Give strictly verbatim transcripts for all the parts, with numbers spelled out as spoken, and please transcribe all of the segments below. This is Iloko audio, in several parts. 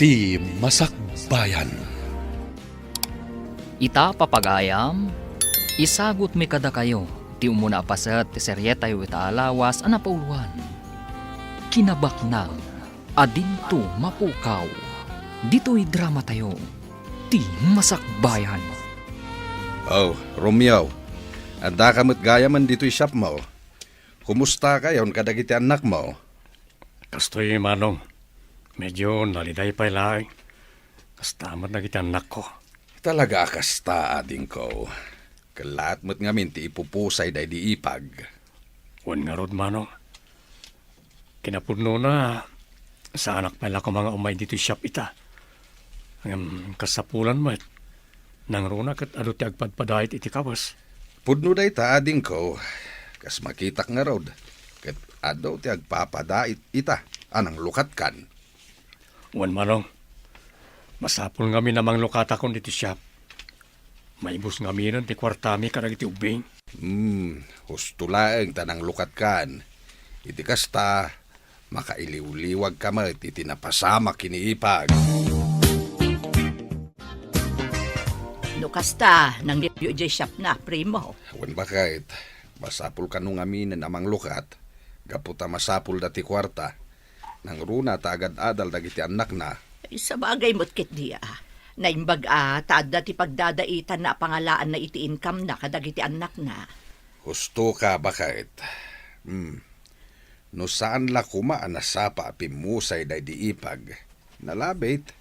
Ti Masakbayan. Ita, papagayam, isagutmi kadakayo ti umuna a paset ti serietayo ita a lawas a napauluan, Kinabaknang a Dinto Mapukaw. Ditoy dramatayo, Ti Masakbayan. Oh, Romeo, addaka met gayamen ditoy shopmo. Kumustakayon kadagiti annakmo? Kastoy, Manong. Medyo naliday pay laeng. Kasta met dagiti annakko. Talaga a kasta, adingko. Kellaat met ngamin ti ipupusay daydi ipag. Wen ngarud, Manong. Kinapudnona, saanak pay la koma nga umay ditoy shop ita. Ngem kasapulan met, nangruna ket adu ti agpadpadait iti kawes. Pudno dayta, adingko, kas makitak ngarud, ket adu ti agpapadait ita a nanglukatkan. Wen, Manong, masapul ngamin a manglukatakon ditoy shop. Maibus ngaminen ti kuartami kadagiti ubbing. Hmm, husto laeng ta nanglukatkan. Iti kasta, makailiwliwagka met iti napasamak ken ni ipag. No kasta, nangruna idiay shopna, primo. Wen, baket, masapul kano ngaminen a manglukat, gapu ta masapulda ti kuarta. Nangruna ta agad-adal dagiti annakna. Ay, sabagay met ketdi a. Naimbag a ta adda ti pagdadaitanna a pangalaanna iti income-na kadagiti annakna. Hustoka, baket. Hmm. No saan la koma a nasapa a pimmusay daydi ipag, nalabit,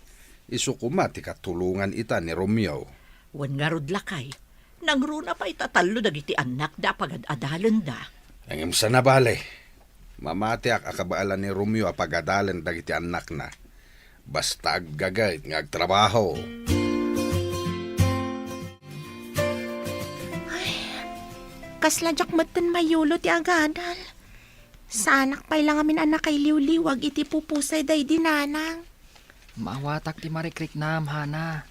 isu koma ti katulongan ita ni Romeo. Wen ngarud, lakay, nangruna pay ta tallo dagiti annakda a pagad-adalenda. Ngem saan a bale, mamatiak a kabaelan ni Romeo a pagadalen dagiti annakna. Basta aggagayt nga agtrabaho. Ay, kasla diak metten mayulo ti agadal. Saanak pay la ngamin a nakailiwliwag iti pupusay daydi nanang. Maawatak ti marikriknam, Hana.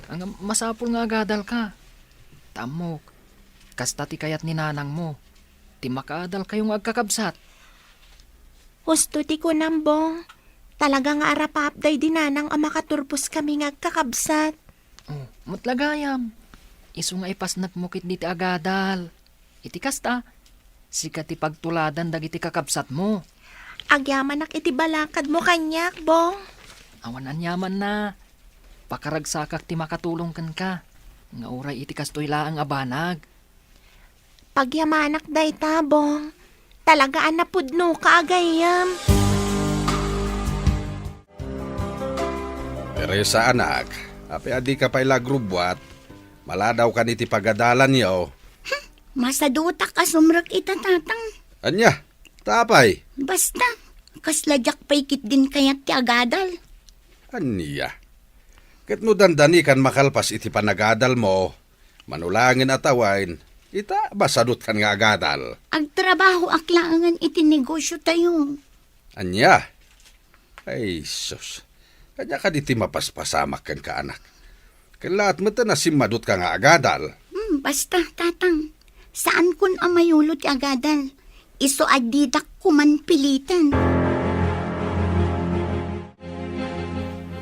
Ngem masapul nga agadalka. Ta ammok, kasta ti kayat ni nanangmo, ti makaadalkayo nga agkakabsat. Husto ti kunam, Bong. Talaga nga arapaap daydi nanang a makaturposkami nga agkakabsat. Oh, met la gayam. Isu nga ipasnekmo ketdi ti agadal. Iti kasta, sika ti pagtuladan dagiti kakabsatmo. Agyamanak iti balakadmo kaniak, Bong. Awan aniamanna. Pakaragsakak ti makatulong kenka, nga uray iti kastoy laeng a banag. Pagyamanak dayta, Bong. Talaga a napudnoka a gayyem. Teresa, anak, apay a dika pay la agrubbuat? Maladawkan iti pagadalanyo. Hmm, masadutak a sumrek ita, Tatang. Ania? Ta apay? Basta, kasla diak pay ketdin kayat ti agadal. Ania? Ket no dandanikan makalpas iti panagadalmo, mano laengen a tawen, ita, masadutkan nga agadal. Agtrabahoak laengen iti negosiotayo. Ania? Ay, sus. Ania kadi ti mapaspasamak kenka, anak? Kellaat met a simmadutka nga agadal. Hmm, basta, Tatang. Saankon a mayulo ti agadal. Isu a didak koman piliten.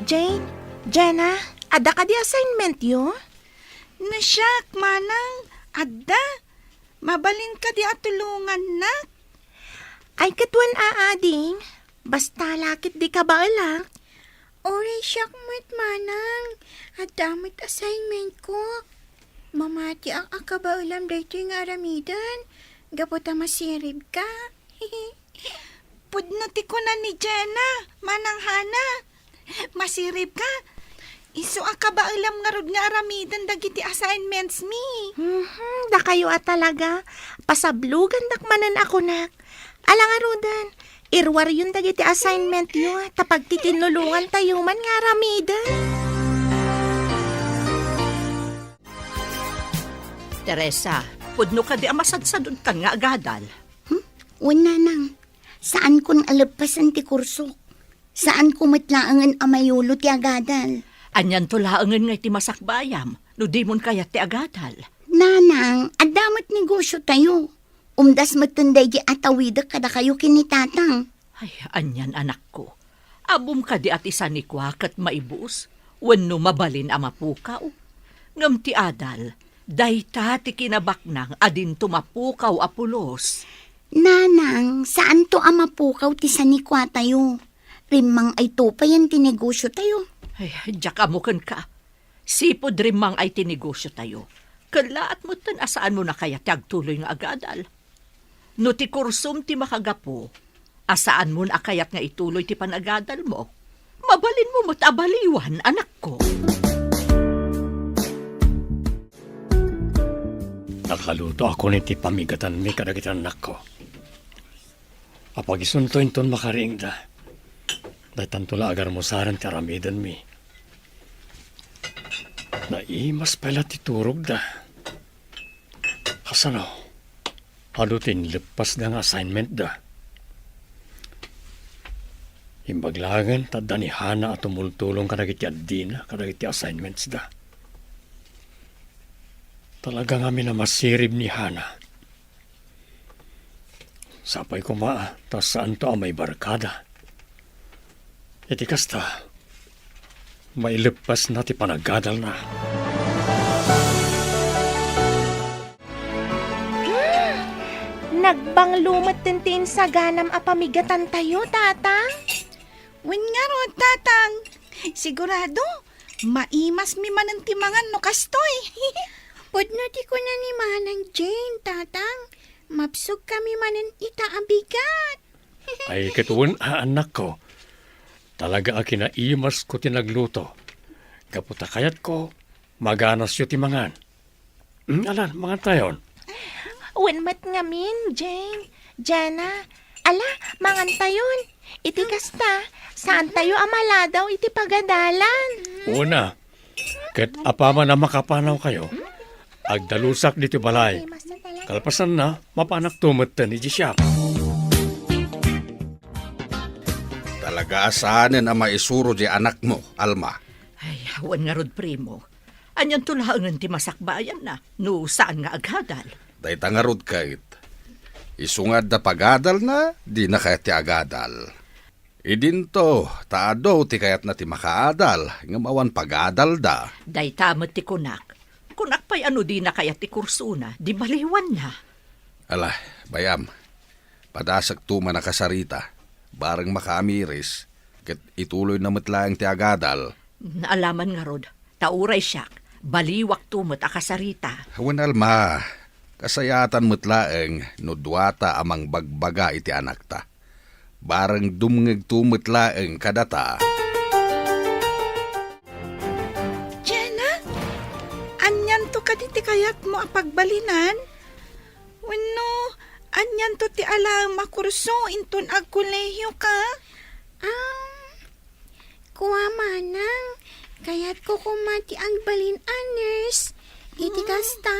Jane, Jenna, adda kadi assignmentyo? No siak, Manang, adda. Mabalin kadi a tulongannak? Ay, ket wen a, ading. Basta la ket di kabaelak. Uray siak met, Manang. Adda met assignmentko. Mamatiak a kabaelam daytoy nga aramiden, gapu ta masiribka. Pudno ti kuna ni Jenna, Manang Hana. Masiribka. Isu a kabaelam ngarud nga aramiden dagiti assignmentsmi. Mhm, dakayo a talaga. Pasablogandak manen a kunak. Ala ngaruden, iruaryon dagiti assignmentyo, ta pagtitinulongantayo man nga aramiden. Teresa, pudno kadi a masadsadutkan nga agadal? Hmm? Wen, Nanang. Saankon a leppasen ti kursok. Saanko met laengen a mayulo ti agadal. Anianto laengen nga iti masakbayam no dimon kayat ti agadal? Nanang, adda met negosiotayo. Umdas metten daydi a tawidek kadakayo ken ni Tatang. Ay, anian, anakko. Ammom kadi a ti sanikua ket maibus wenno mabalin a mapukaw? Ngem ti adal, dayta ti kinabaknang a dinto mapukaw a pulos. Nanang, saanto a mapukaw ti sanikuatayo. Rimmang-ayto payen ti negosiotayo. Ay, diak ammo kenka. Sipud rimmang-ay ti negosiotayo, kellaat metten a saanmon a kayat ti agtuloy nga agadal. No ti kursom ti makagapu, a saanmon a kayat nga ituloy ti panagadalmo, mabalinmo met a baliwan, anakko. Nakalutoakon iti pamigatanmi kadagiti annakko. Apagisunto inton makariingda. Daytanto la agarmusaren ti aramidenmi. Naimas pay la ti turogda. Kasano? Adu ti inleppasda nga assignmentda. Imbag laengen ta adda ni Hana a tumultulong kadagiti addina kadagiti assignmentsda. Talaga ngamin a masirib ni Hana. Sapay koma ta saanto a maibarkada. Iti kasta, maileppasna ti panagadalna. Hmm, nagbanglo metten ti insaganam a pamigatantayo, Tatang. Wen ngarud, Tatang. Sigurado, maimasmi manen ti mangan no kastoy. Pudno ti kuna ni Manang Jane, Tatang. Mabsogkami manen ita a bigat. Ay, ket wen a, annakko. Talaga a kinaimasko ti nagluto. Gapu ta kayatko, maganasyo ti mangan. Hmm, alan, mangantayon. Wen met ngamin, Jane. Jana, ala, mangantayon. Iti kasta, saantayo a maladaw iti pagadalan. Una, ket apaman a makapanawkayo, agdalusak ditoy balay. Kalpasanna, mapanakto metten idiay siak. Talaga a saanen a maisuro diay anakmo, Alma. Ay, awan ngarud, primo. Anianto laengen ti masakbayanna no saan nga agadal? Dayta ngarud ket, isu nga adda pagadalna, dina kayat ti agadal. Idinto, ta adu ti kayatna ti makaadal, ngem awan pagadalda. Dayta met ti kunak. Kunak pay a no dina kayat ti kursona, di baliwanna. Ala, bay-am, padasekto man a kasarita, bareng makaamiris, ket ituloyna met laeng ti agadal. Naalaman ngarud, ta uray siak, baliwakto met a kasarita. Wen, Alma, kasayatan met laeng no duata a mangbagbaga iti anakta. Bareng dumngegto met laeng kadata. Jana, anianto kadi ti kayatmo a pagbalinan? Wenno, anianto ti alaem a kurso inton agkolehioka? Um, Kua, Manang, kayatko koma ti agbalin a nurse. Iti kasta,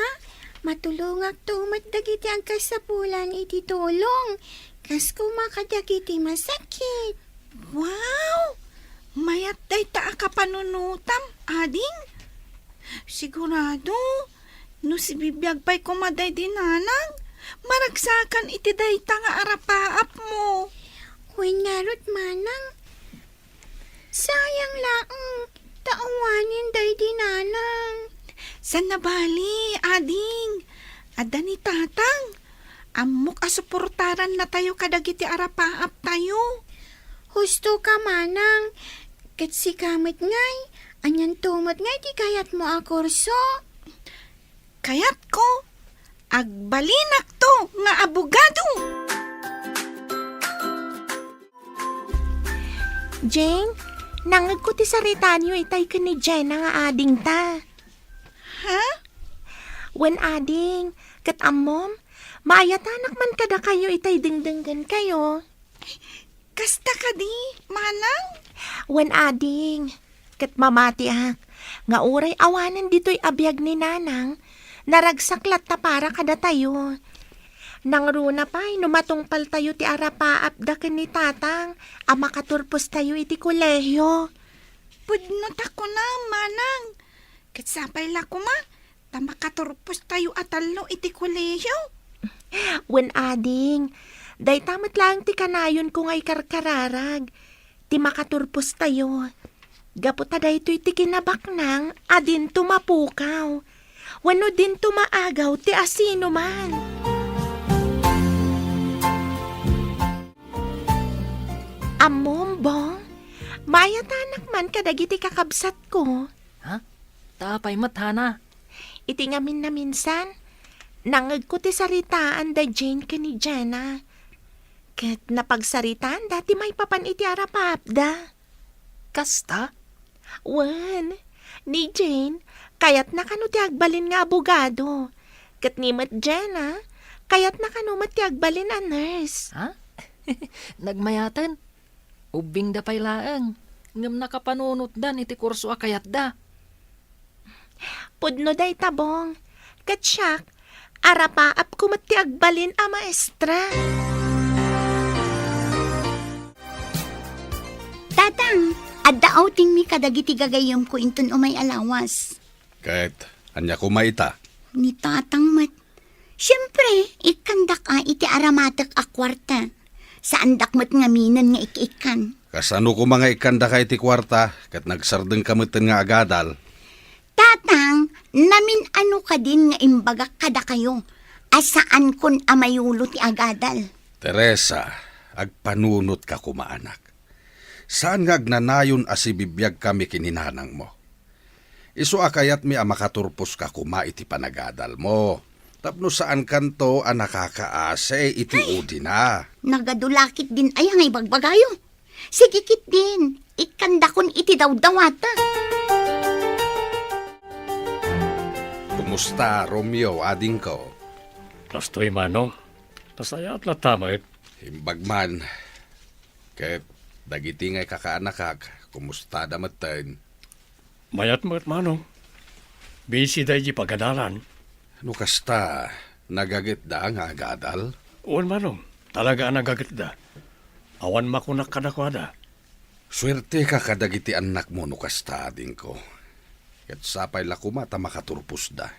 matulongakto met dagiti agkasapulan iti tulong, kas koma kadagiti masakit. Wow! Mayat dayta a kapanunotam, ading. Sigurado, no sibibiag pay koma daydi nanang, maragsakan iti dayta nga arapaapmo. Wen ngarud, Manang, sayang laeng, ta awanen daydi nanang. Saan a bali, ading. Adda ni tatang. Ammok a suportarannatayo kadagiti arapaaptayo. Husto ka, Manang. Ket sika met ngay, anianto met ngay ti kayatmo a kurso? Kayatko, agbalinakto nga abogado. Jane, nangngegko ti saritaanyo itay ken ni Jenna nga adingta. Ha? Wen, ading, ket ammom, maayatanak man kadakayo itay dengdenggenkayo. Kasta kadi, Manang? Wen, ading, ket mamatiak nga uray awanen ditoy a biag ni Nanang, naragsak latta para kadatayo. Nangruna pay no matungpaltayo ti arapaapda ken ni Tatang a makaturpostayo iti kolehio. Pudno ta kunam, Manang, ket sapay la koma ta makaturpostayo a tallo iti kolehio. Wen, ading, dayta met laeng ti kanayonko nga ikarkararag. ti makaturpostayo. Gapu ta daytoy ti kinabaknang a dinto mapukaw, wenno dinto maagaw ti asinoman. Ammom, Bong, maayatanak man kadagiti kakabsatko. Ha? Ta apay met, Hana? Iti ngamin a minsan, nangngegko ti saritaan da Jane ken ni Jenna. Ket napagsaritaanda ti maipapan iti arapaapda. Kasta? Wen, ni Jane, kayatna kano ti agbalin nga abogado. Ket ni met Jenna, kayatna kano met ti agbalin a nurse. Ha? Nagmayaten? Ubbingda pay laeng, ngem nakapanunotdan iti kurso a kayatda. Pudno dayta, Bong. Ket siak, arapaapko met ti agbalin a maestra. Tatang, adda outingmi kadagiti gagayyemko inton umay a lawas. Ket ania koma ita? Ni Tatang met. Siempre, ikkandak a iti aramatek a kuarta. Saandak met ngaminen nga ik-ikkan. Kasano koma nga ikkandaka iti kuarta ket nagsardengka metten nga agadal? Tatang, namin-ano kadin nga imbagak kadakayo a saankon a mayulo ti agadal? Teresa, agpanunotka koma, anak. Saan nga agnanayon a sibibiagkami ken ni nanangmo. Isu a kayatmi a makaturposka koma iti panagadalmo, tapno saankanto a nakakaasi iti Ay! Udina. Nagadu la ketdin aya nga ibagbagayo. Sige ketdin, ikkandakon iti dawdawatek. Kumusta, Romeo, adingko? Kastoy, Manong. Nasayaat latta met. Imbag man. Ket dagiti nga ikakaanakak, kumustada metten? Mayat met, Manong. Busy da iti pagadalan. No kasta, nagagitda nga agadal? Wen, Manong. Talaga a nagagitda. Awan makunak kadakuada. Suerteka kadagiti annakmo no kasta, adingko. Ket sapay la koma ta makaturposda.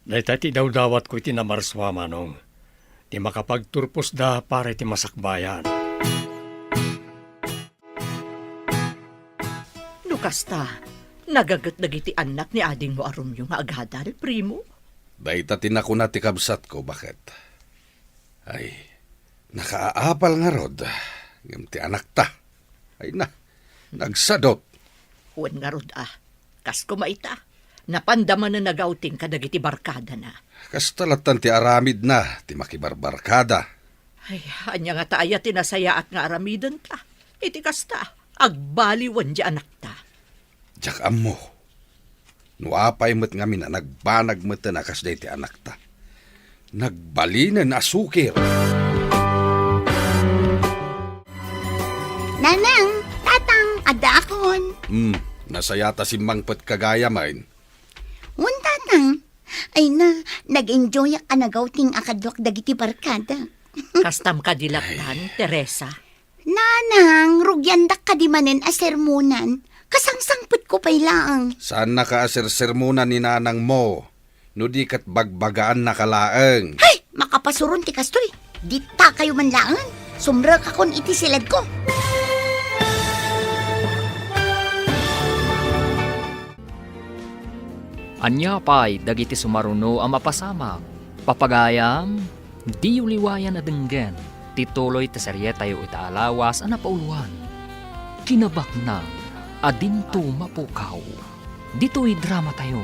Dayta ti dawdawatko iti namarsua, Manong. Ti makapagturposda para iti masakbayan. No kasta, nagaget dagiti annak ni adingmo a Romeo nga agadal, primo? Dayta ti nakuna ti kabsatko, baket. Ay, nakaapal ngarud, ngem ti anakta. Ay na, nagsadut. Wen ngarud a, kas koma ita, napanda manen nagawting kadagiti barkadana. Kasta lattan ti aramidna ti makibarbarkada. Ay, ania ngata aya ti nasayaat nga aramidenta? Iti kasta, agbaliwen ti anakta. Diak ammo. No apay met ngamin a nagbanag metten a kas dayta ti anakta. Nagbalinen a sukir. Nanang, Tatang, addaakon. Hmm, nasayaat a simmangpetka gayamen. Wen, Tatang. Ay na, nag-enjoyak a nagawting a kaduak dagiti barkada. Kastam kadi lattan, Teresa? Nanang, rugiandak kadi manen a sermonan. Kasangsangpetko pay laeng. Saannaka a sersermonan ni nanangmo, no di ket bagbagaannaka laeng. Hay! Makapasuron ti kastoy. Ditakayo man laeng. Sumrekakon iti siledko. Ania pay dagiti sumaruno a mapasamak? Papagayam, diyo liwayan a denggen ti tuloy ti serietayo ita a lawas a napauloan, Kinabaknang a Dinto Mapukaw. Ditoy dramatayo,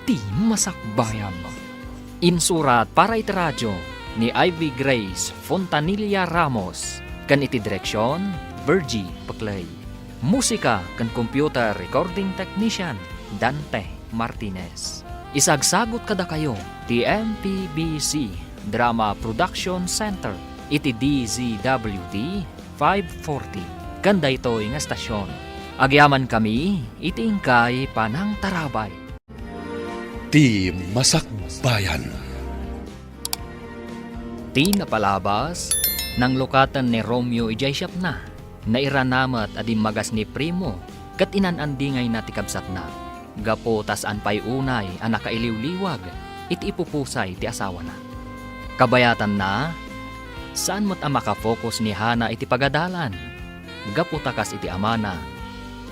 Ti Masakbayan. Insurat para iti radio ni Ivy Grace Fontanilla Ramos, ken iti direksion, Virgie Peclay. Musika ken computer recording technician, Dante Martinez. Isagsagot kadakayo ti M P B C Drama Production Center iti D Z W T five forty ken daytoy nga estasion. Agyamankami iti inkay panangtarabay. Ti Masakbayan. Ti napalabas, nanglukaten ni Romeo idiay siapna. Nairana met a dimmagas ni Primo ket inan-andingayna ti kabsatna, gapu ta saan pay unay a nakailiwliwag iti ipupusay ti asawana. Kabayatanna, saan met a makafocus ni Hana iti pagadalan. gapu ta kas iti amana,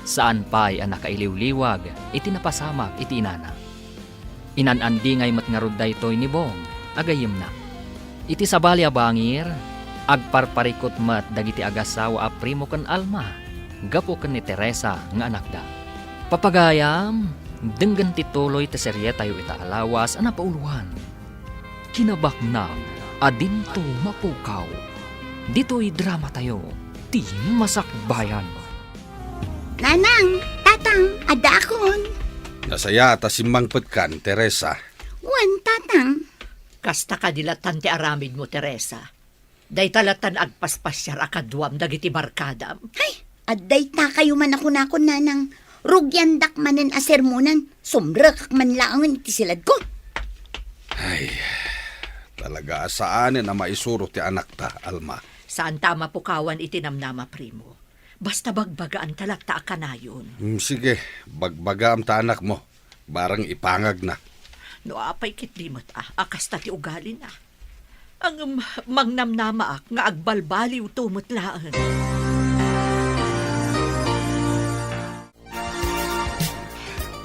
saan pay a nakailiwliwag iti napasamak iti inana. Inan-andingay met ngarud daytoy ni Bong a gayyemna. Iti sabali a bangir, agparparikut met dagiti agassawa a Primo ken Alma gapu ken ni Teresa nga anakda. Papagayam, denggen ti tuloy ti serietayo ita a lawas a napauloan. Kinabaknang a dinto mapukaw. Ditoy dramatayo, ti Masakbayan. Nanang, Tatang, addaakon. Nasayaat a simmangpetkan, Teresa. Wen, Tatang. Kasta kadi lattan ti aramidmo, Teresa. Dayta lattan agpaspasiar a kaduam dagiti barkadam. Ay, adda itakayo man a kunakon, Nanang. Rugiandak manen a sermonan, sumrekak man laengen iti siladko. Ay, talaga a saanen a maisuro ti anakta, Alma. Saanta a mapukawan iti namnama, Primo. Basta bagbagaanta latta a kanayon. Hmm, sige, bagbagaam ta anakmo. Barang ipangagna. No apay ketdi met a, a kasta ti ugalina. Ngem mangnamnamaak nga agbalbaliwto met laeng.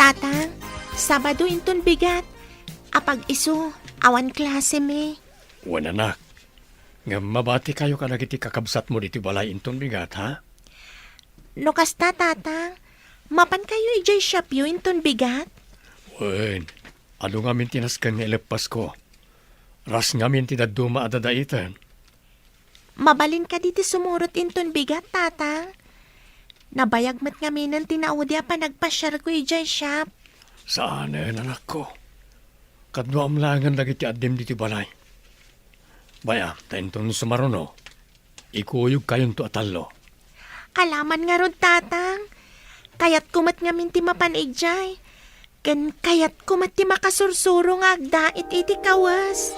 Tatang, Sabado inton bigat. Apag-isu, awan klasemi. Wen, anak. Ngem mabatikayo kadagiti kakabsatmo ditoy balay inton bigat, ha? No kasta, Tatang, mapankayo idiay shopyo inton bigat? Wen, adu ngamin ti nasken nga ileppasko. Ras ngamin ti dadduma a dadaiten. Mabalin kadi ti sumurot inton bigat, Tatang? Nabayag met ngaminen ti naudi a panagpasiarko idiay shop. Saanen, anakko. Kaduam laengen dagiti addim ditoy balay. Bay-am, ta inton sumaruno, ikuyogkayonto a tallo. Alaman ngarud, Tatang. Kayatko met ngamin ti mapan idiay. Ken kayatko met ti makasursuro nga agdait iti kawes.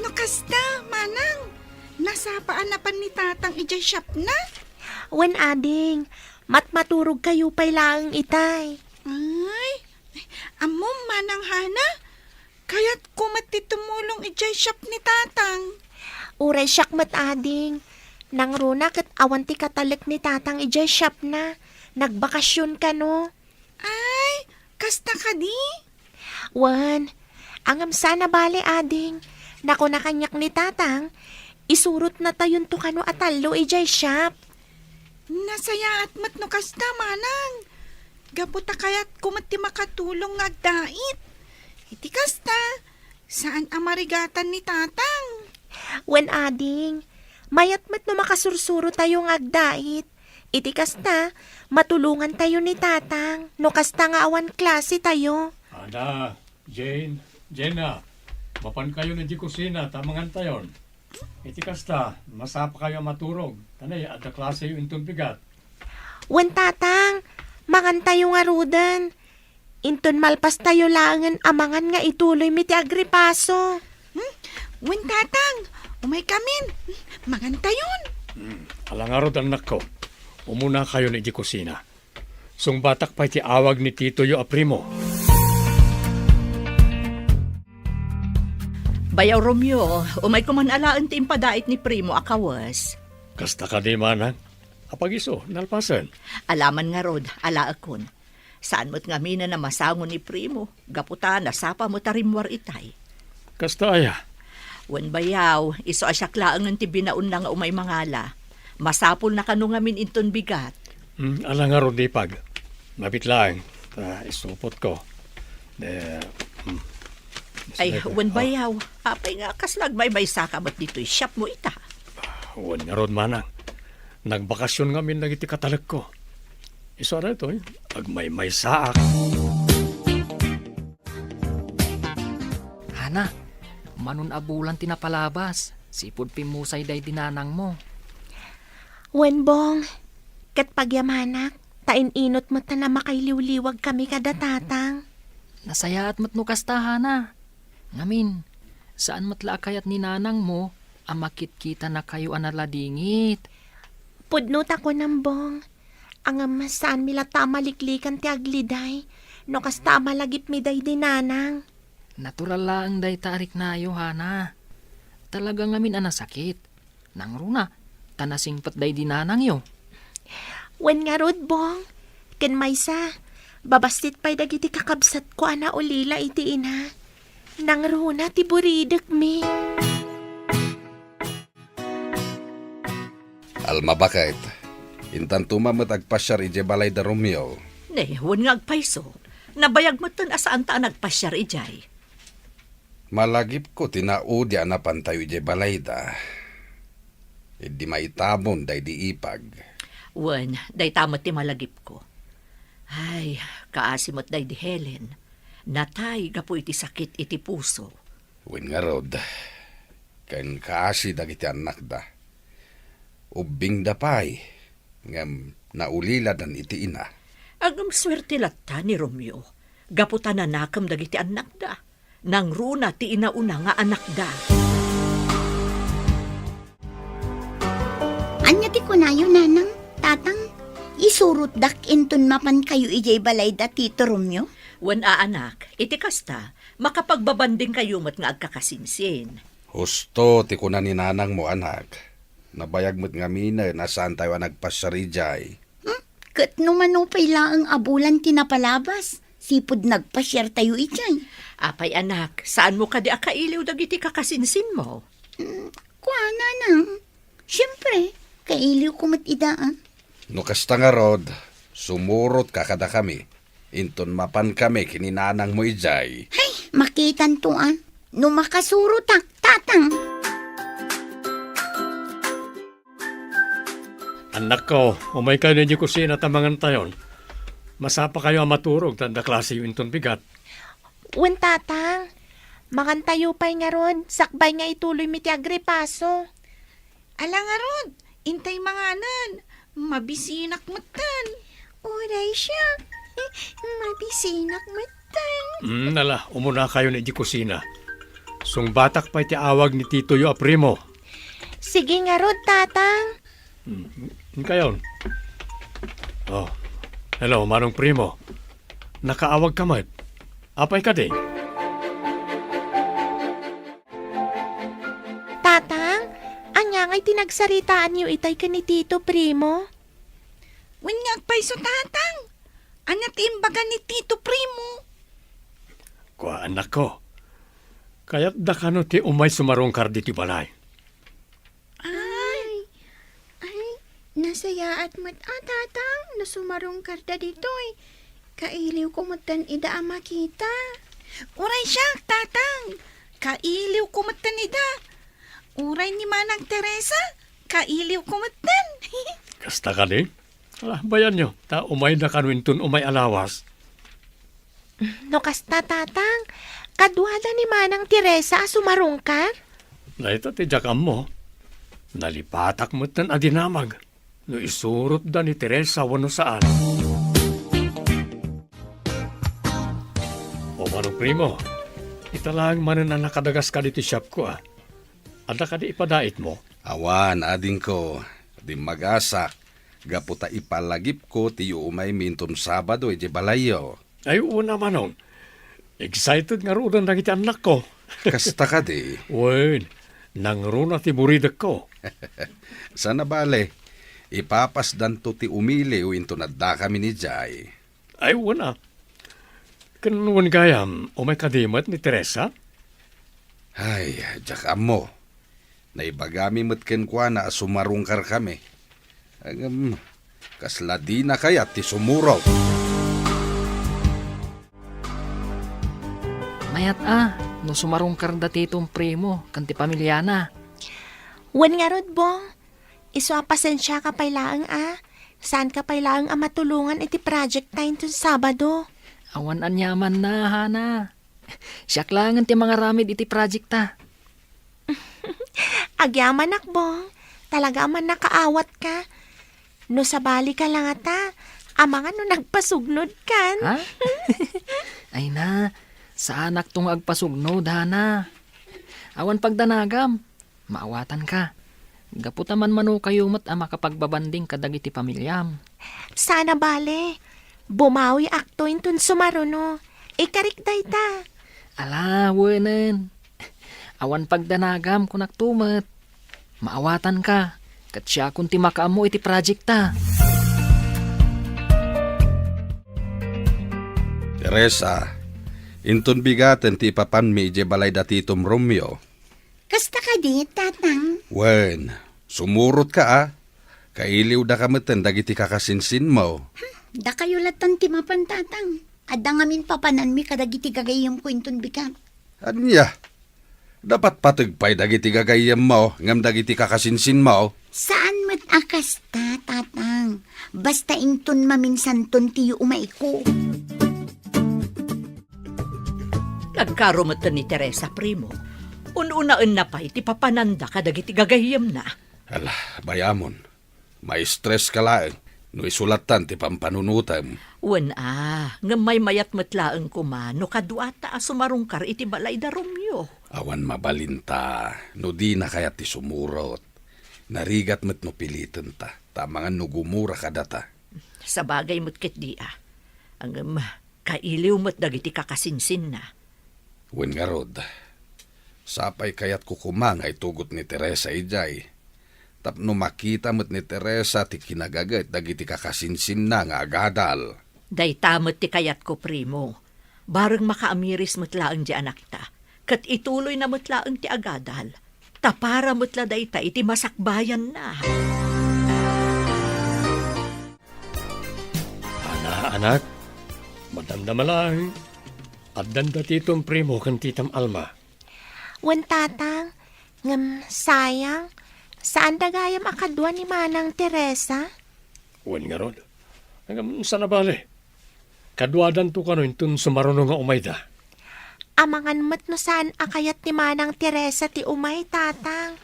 No kasta, Manang, nasapa a napan ni Tatang idiay shopna? Wen, ading, matmaturogkayo pay laeng itay. Ay, ammom, Manang Hana, kayatko met ti tumulong idiay shop ni Tatang. Uray siak met, ading. Nangruna ket awan ti katalek ni Tatang idiay shopna. Nagbakasyon kano. Ay, kasta kadi? Wen, ngem saan a bale, ading. Nakuna kaniak ni Tatang, isurotnatayonto kano a tallo idiay shop. Nasayaat met no kasta, Manang. Gapu ta kayatko met ti makatulong nga agdait. Iti kasta, saan a marigatan ni Tatang. Wen, ading, mayat met no makasursurotayo nga agdait. Iti kasta, matulongantayo ni Tatang no kasta nga awan klasetayo. Ada, Jane, Jenna, mapankayon idiay kusina ta mangantayon. Iti kasta, masapakayo a maturog, ta nay, adda klaseyo inton bigat. Wen, Tatang, mangantayo ngaruden. Inton malpastayo laengen a mangan nga ituloymi ti agripaso. Hmm? Wen, Tatang, umaykamin. Mangantayon. Hmm, ala ngarud, annakko. Umunakayon idiay kusina. Sungbatak pay ti awag ni titoyo a Primo. Bayaw Romeo, umayko man alaen ti impadait ni Primo a kawes. Kasta kadi, Manang? Apag-isu, nalpasen. Alaman ngarud, alaekon. Saan met ngaminen a masango ni Primo, gapu ta nasapa met a rimmuar itay. Kasta aya? Wen, bayaw, isu a siak laengen ti binaonna nga umay mangala. Masapulna kano ngamin inton bigat. Hmm, ala ngarud, Ipag. Mabit laeng, ta isupotko. De, hmm. Ay, wen, bayaw. Apay nga kasla agmaymaysaka met ditoy shopmo ita? Wen ngarud, Manang. Nagbakasyon ngamin dagiti katalekko. Isu a daytoy, agmaymaysaak. Hana, manon a bulan ti napalabas, sipud pimmusay daydi nanangmo. Wen, Bong, ket pagyamanak, ta in-inut met a makailiwliwagkami kada Tatang. Nasayaat met no kasta, Hana. Ngamin, saan met la a kayat ni nanangmo a makitkitanakayo a naladingit. Pudno ta kunam, Bong. Ngem saanmi latta a maliklikan ti agliday no kasta a malagipmi daydi nanang. Natural laeng dayta a riknayo, Hana. Talaga ngamin a nasakit. Nangruna, ta nasingpet daydi nanangyo. Wen ngarud, Bong. Ken maysa, babassit pay dagiti kakabsatko a naulila iti ina. Nangruna ti buridekmi. Alma, baket, intanto met agpasiar idiay balay da Romeo. Ne, wen nga agpayso. Nabayag metten a saanta a nagpasiar idiay. Malagipko ti naudi a napantayo idiay balayda. Idi maitamon daydi ipag. Wen, dayta met ti malagipko. Ay, kaasi met daydi Helen. Natay gapu iti sakit iti puso. Wen ngarud, ken kaasi dagiti annakda. Ubbingda pay, ngem nauliladan iti ina. Ngem suerte latta ni Romeo, gapu ta nanakem dagiti annakda. Nangruna ti inauna nga anakda. Ania ti kunayo, Nanang, Tatang? Isurotdak inton mapankayo idiay balay da Tito Romeo? Wen a, anak, iti kasta, makapagbabandingkayo met nga agkakasinsin. Husto ti kuna ni nanangmo, anak. Nabayag met ngaminen a saantayo a nagpasiar idiay. Hmm? Ket no mano pay laeng a bulan ti napalabas, sipud nagpasiartayo idiay. Apay, anak, saanmo kadi a kailiw dagiti kakasinsinmo? Hmm, kua, Nanang. Siempre, kailiwko met ida, a. No kasta ngarud, sumurotka kadakami, inton mapankami ken ni nanangmo idiay. Hay, makitanto, a. No makasurotak, Tatang. Annakko, umaykayo idiay kusina ta mangantayon. Masapakayo a maturog ta adda klaseyo inton bigat. Wen, Tatang. Mangantayo pay ngarud, sakbay nga ituloymi ti agripaso. Ala ngarud, intay manganen. Mabisinak metten. Uray siak. Mabisinak metten. Hmm, ala, umunakayon idiay kusina. Sungbatak pay ti awag ni titoyo a primo. Sige ngarud, Tatang. Hmm, inkayon. Oh, hello, Manong Primo. Nakaawagka met. Apay kadi? Tatang, ania ngay ti nagsaritaanyo itay ken ni Tito Primo? Wen nga agpayso, Tatang. Ania ti imbaga ni Tito Primo? Kua, annakko. Kayatda kano ti umay sumarungkar ditoy balay? Ay, ay, nasayaat met a, Tatang, no sumarungkarda ditoy. Kailiwko metten ida a makita. Uray siak, Tatang. Kailiwko metten ida. Uray ni Manang Teresa, kailiwko metten. Kasta kadi? Ala, bayanyo, ta umayda kano inton umay a lawas. No kasta, Tatang, kaduada ni Manang Teresa a sumarungkar? Dayta ti diak ammo. Nalipatak metten a dinamag no isurotda ni Teresa wenno saan. O Manong Primo, ita laeng manen a nakadagaska ditoy shopko, a. Adda kadi ipadaitmo? Awan, adingko. Dimmagasak, gapu ta ipalagipko ti iumaymi inton Sabado idiay balayyo. Ay, wen a, Manong. Excited ngaruden dagiti annakko. Kasta kadi? Wen, nangruna ti buridekko. Saan a bale, ipapasdanto ti umiliw inton addakamin idiay. Ay, wen a. Ken wen gayam, umay kadi met ni Teresa? Ay, diak ammo. Naibagami met kenkuana a sumarungkarkami. Ngem, kasla dina kayat ti sumurot. Mayat a, no sumarungkarda ti Tito Primo ken ti pamiliana. Wen ngarud, Bong. Isu a pasensiaka pay laeng a. Saanka pay laeng a matulongan iti project ta inton Sabado. Awan aniamanna, Hana. Siak laengen ti mangaramid iti project ta. Agyamanak, Bong. Talaga a mannakaawatka. No sabalika la ngata, amangan no nagpasugnodkan. Ha? Ay na, saanakto nga agpasugnod, Hana. Awan pagdanagam. Maawatanka. Gapu ta manmanokayo met a makapagbabanding kadagiti pamiliam. Saan a bale. Bumawiakto inton sumaruno. Ikarik dayta. Ala, wenen. Awan pagdanagam, kunakto met. Maawatanka, ket siakon ti makaammo iti project ta. Teresa, inton bigaten ti ipapanmi idiay balay da Titom Romeo. Kasta kadi, Tatang? Wen, sumurotka a. Kailiwdaka metten dagiti kakasinsinmo. Hmm, dakayo latta ti mapan, Tatang. Adda ngamin papananmi kadagiti gagayyemko inton bigat. Ania? Napatpateg pay dagiti gagayyemmo ngem dagiti kakasinsinmo? Saan met a kasta, Tatang. Basta inton maminsanton ti yuumayko. Nagkaro metten ni Teresa, primo. Un-unaenna pay ti papananda kadagiti gagayyemna. Ala, bay-amon. Maistres ka laeng no isu lattan ti pampanunotem. Wen a, ngem maymayat met laeng koma no kaduata a sumarungkar iti balay da Romeo. Awan mabalinta no dina kayat ti sumurot. Narigat met no pilitenta, ta amangan no gumura kadata. Sabagay met ketdi a. Ngem, kailiw met dagiti kakasinsinna. Wen ngarud, sapay kayatko koma nga itugot ni Teresa idiay, tapno makita met ni Teresa ti kinagaget dagiti kakasinsinna nga agadal. Dayta met ti kayatko, primo. Bareng makaamiris met laeng ti anakta, ket ituloyna met laeng ti agadal, ta para met la dayta iti masakbayanna. Ana, anak, madamdama laeng. Addanda Titom Primo ken Titam Alma. Wen, Tatang, ngem sayang, saanda gayam a kadua ni Manang Teresa. Wen ngarud, ngem saan a bale. Kaduadanto kano inton sumaruno nga umayda. Amangan met no saan a kayat ni Manang Teresa ti umay, Tatang.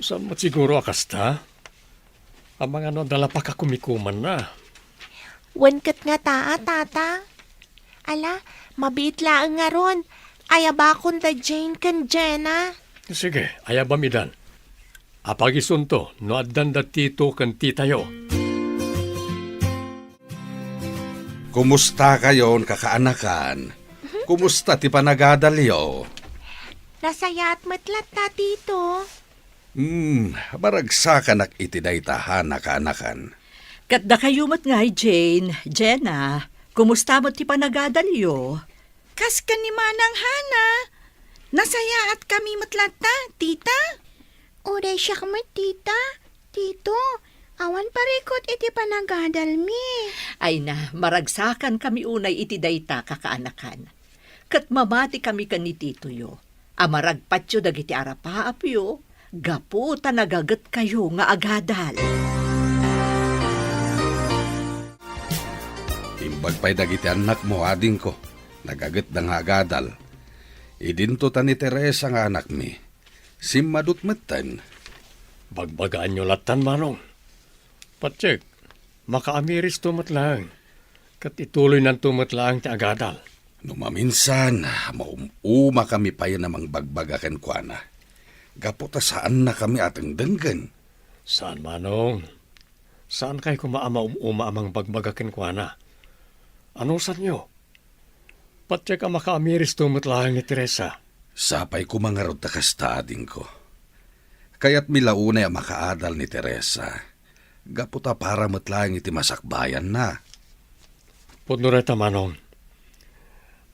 Saan met siguro a kasta? Amangan no adda la pakakumikumanna. Wen ket ngata a, Tatang. Ala, mabiit laeng ngarud. Ayabakon da Jane ken Jenna. Sige, ayabam idan. Apagisunto no addan da Tito ken Titayo. Kumusta kayon, kakaanakan? Kumusta ti panagadalyo? Nasayaat met latta, Tito. Hmm, maragsakanak iti dayta, Hana, kaanakan. Ket dakayo met ngay, Jane, Jenna, kumusta met ti panagadalyo? Kas ken ni Manang Hana, nasayaatkami met latta, Tita. Uray siak met, Tita. Tito, awan parikut iti panagadalmi. Ay na, maragsakankami unay iti dayta, kakaanakan. Ket mamatikami ken ni Titoyo a maragpatyo dagiti arapaapyo gapu ta nagagetkayo nga agadal. Imbag pay dagiti annakmo, adingko, nagagetda nga agadal. Idinto ta ni Teresa nga anakmi. Simmadut metten. Bagbagaanyo lattan, Manong. Patiek, makaamiristo met laeng, ket ituloynanto met laeng ti agadal. No maminsan, maum-umakami payen a mangbagbaga kenkuana, gapu ta saannakami a dengdenggen. Saan, Manong. Saankay koma a maum-uma a mangbagbaga kenkuana. Anusanyo? Patiek a makaamiristo met laeng ni Teresa. Sapay koma ngarud ta kasta, adingko. Kayatmi la unay a makaadal ni Teresa, gapu ta para met laeng iti masakbayanna. Pudno dayta, Manong.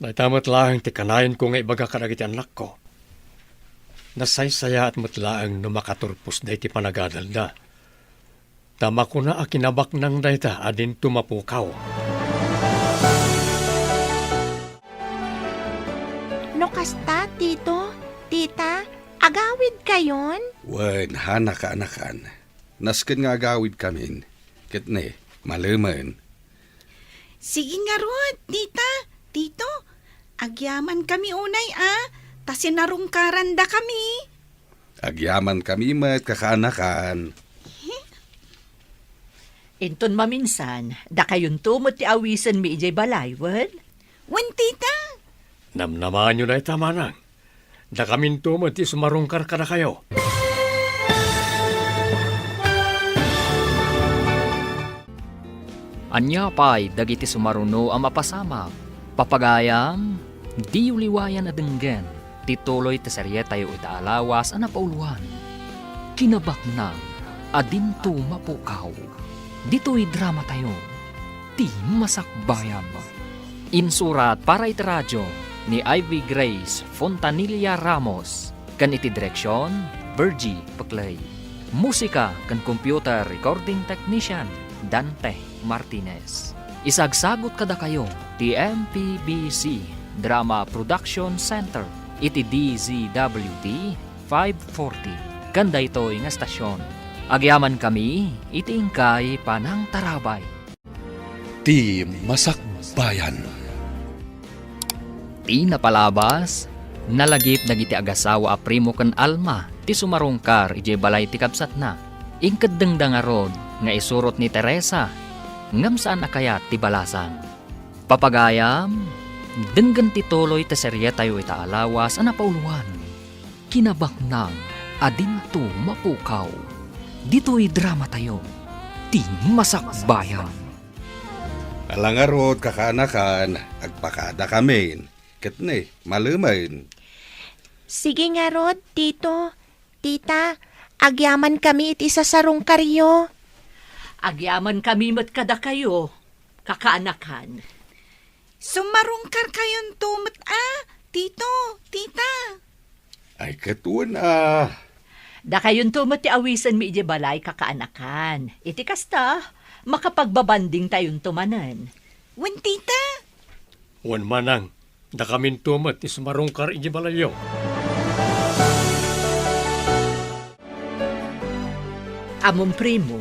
Dayta met laeng ti kanayanko nga ibaga kadagiti annakko. Nasaysayaat met laeng no makaturpos dayta panagadalda. Ta makuna a kinabaknang dayta a dinto mapukaw. No kasta, Tito, Tita, agawidkayon? Wen, Hana, kaanakan. Nasken nga agawidkamin. Ket ne, malemen. Sige ngarud, Tita, Tito, agyamankami unay a, ta sinarungkarandakami. Agyamankami met, kakaanakan. Inton maminsan, dakayonto met ti awisenmi idiay balay, wen? Wen, Tita. Namnamaanyo dayta, Manang. Dakaminto met ti sumarungkar kadakayo. Ania pay dagiti sumaruno a mapasamak? Papagayam, diyo liwayan a denggen. ti tuloy ti serietayo ita a lawas a napauluan, Kinabaknang a Dinto Mapukaw. Ditoy dramatayo, ti Masakbayan. Insurat para iti radio ni Ivy Grace Fontanilla Ramos, ken iti direksion, Virgie Peclay. Musika ken computer recording technician, Dante Martinez. Isagsagut kadakayo ti M P B C Drama Production Center iti D Z W T five forty, ken daytoy nga estasion. Agyamankami iti inkay panangtarabay. Ti Masakbayan. Ti napalabas, nalagip dagiti agasawa a Primo ken Alma ti sumarungkar idiay balay ti kabsatna. Inkeddengda ngarud nga isurot ni Teresa, ngem saan a kayat ti balasang. Papagayam, denggen ti tuloy ti serietayo ita a lawas a napauluan, Kinabaknang a Dinto Mapukaw. Ditoy dramatayo, ti Masakbayan. Ala ngarud, kakaanakan, agpakadakamin. Ket ne, malemen. Sige ngarud, Tito, Tita, agyamankami iti sasarungkaryo. Agyamankami met kadakayo, kakaanakan. Sumarungkarkayonto met a, Tito, Tita. Ay, ket wen a. Dakayonto met ti awisenmi idiay balay, kakaanakan. Iti kasta, makapagbabandingtayonto manen. Wen, Tita. Wen, Manang, dakaminto met ti sumarungkar idiay balayyo. Ammom, Primo,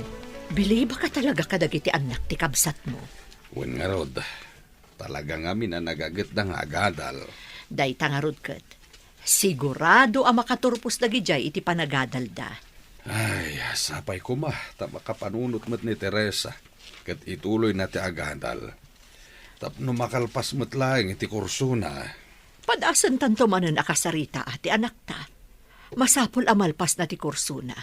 bilibak a talaga kadagiti annak ti kabsatmo. Wen ngarud, talaga ngamin a nagagetda nga agadal. Dayta ngarud ket, sigurado a makaturpos dagidiay iti panagadalda. Ay, sapay koma ta makapanunot met ni Teresa ket ituloyna ti agadal tapno makalpas met laeng iti kursona. Padasentanto manen a kasaritaa ti anakta. Masapul a malpasna ti kursona.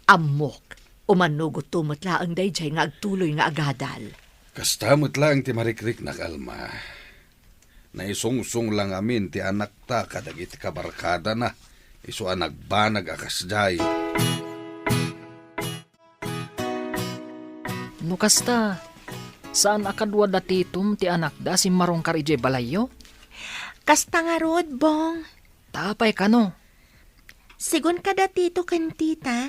Ammok, umannugotto met laeng daydiay nga agtuloy nga agadal. Kasta met laeng ti marikriknak, Alma. Naisungsong la ngamin ti anakta kadagiti kabarkadana, isu a nagbanag a kasdiay. No kasta, saan a kadua da Titom ti anakda a simmarungkar idiay balayyo? Kasta ngarud, Bong. Ta apay kano? Sigun kada Tito ken Tita,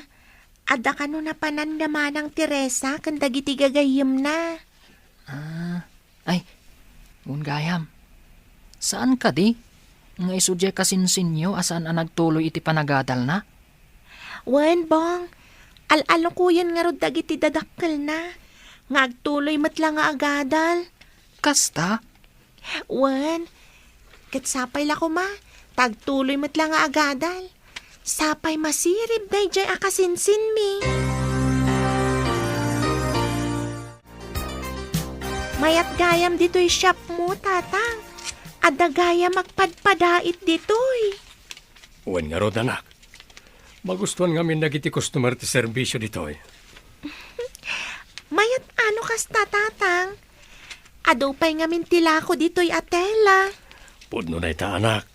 adda kano napanan da Manang Teresa ken dagiti gagayyemna. Ah, ay, wen gayam. Saan kadi nga isu diay kasinsinyo a saan a nagtuloy iti panagadalna? Wen, Bong, al-alukoyen ngarud dagiti dadakkelna nga agtuloy met la nga agadal. Kasta? Wen, ket sapay la koma ta agtuloy met la nga agadal. Sapay masirib daydiay a kasinsinmi. Mayat gayam ditoy shopmo, Tatang. Adda gayam agpadpadait ditoy. Wen ngarud, anak. Magustuan ngamin dagiti customer ti serbisio ditoy. Mayat a no kasta, Tatang. Adu pay ngamin ti lako ditoy a tela. Pudno dayta, anak.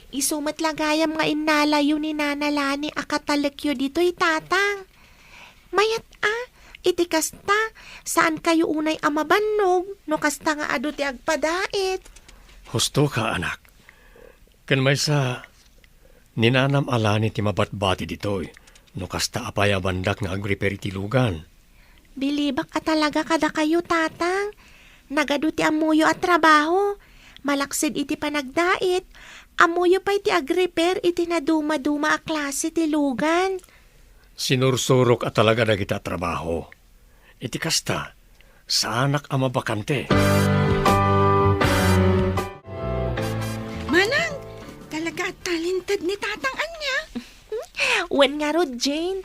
Isu met la gayam nga innalayo ni Nana Lani a katalekyo ditoy, Tatang. Mayat a, iti kasta, saankayo unay a mabannog no kasta nga adu ti agpadait. Husto ka, anak. Ken maysa, ni Nanam a Lani ti mabatbati ditoy, no kasta a payabandak nga agrepair iti lugan. Bilibak a talaga kadakayo, Tatang. Nagadu ti ammoyo a trabaho. Malaksid iti panagdait, ammoyo pay ti agrepair iti nadumaduma a klase ti lugan. Sinursurok a talaga dagita a trabaho. Iti kasta, saanak a mabakante. Manang, talaga a talented ni Tatang ania? Wen ngarud, Jane.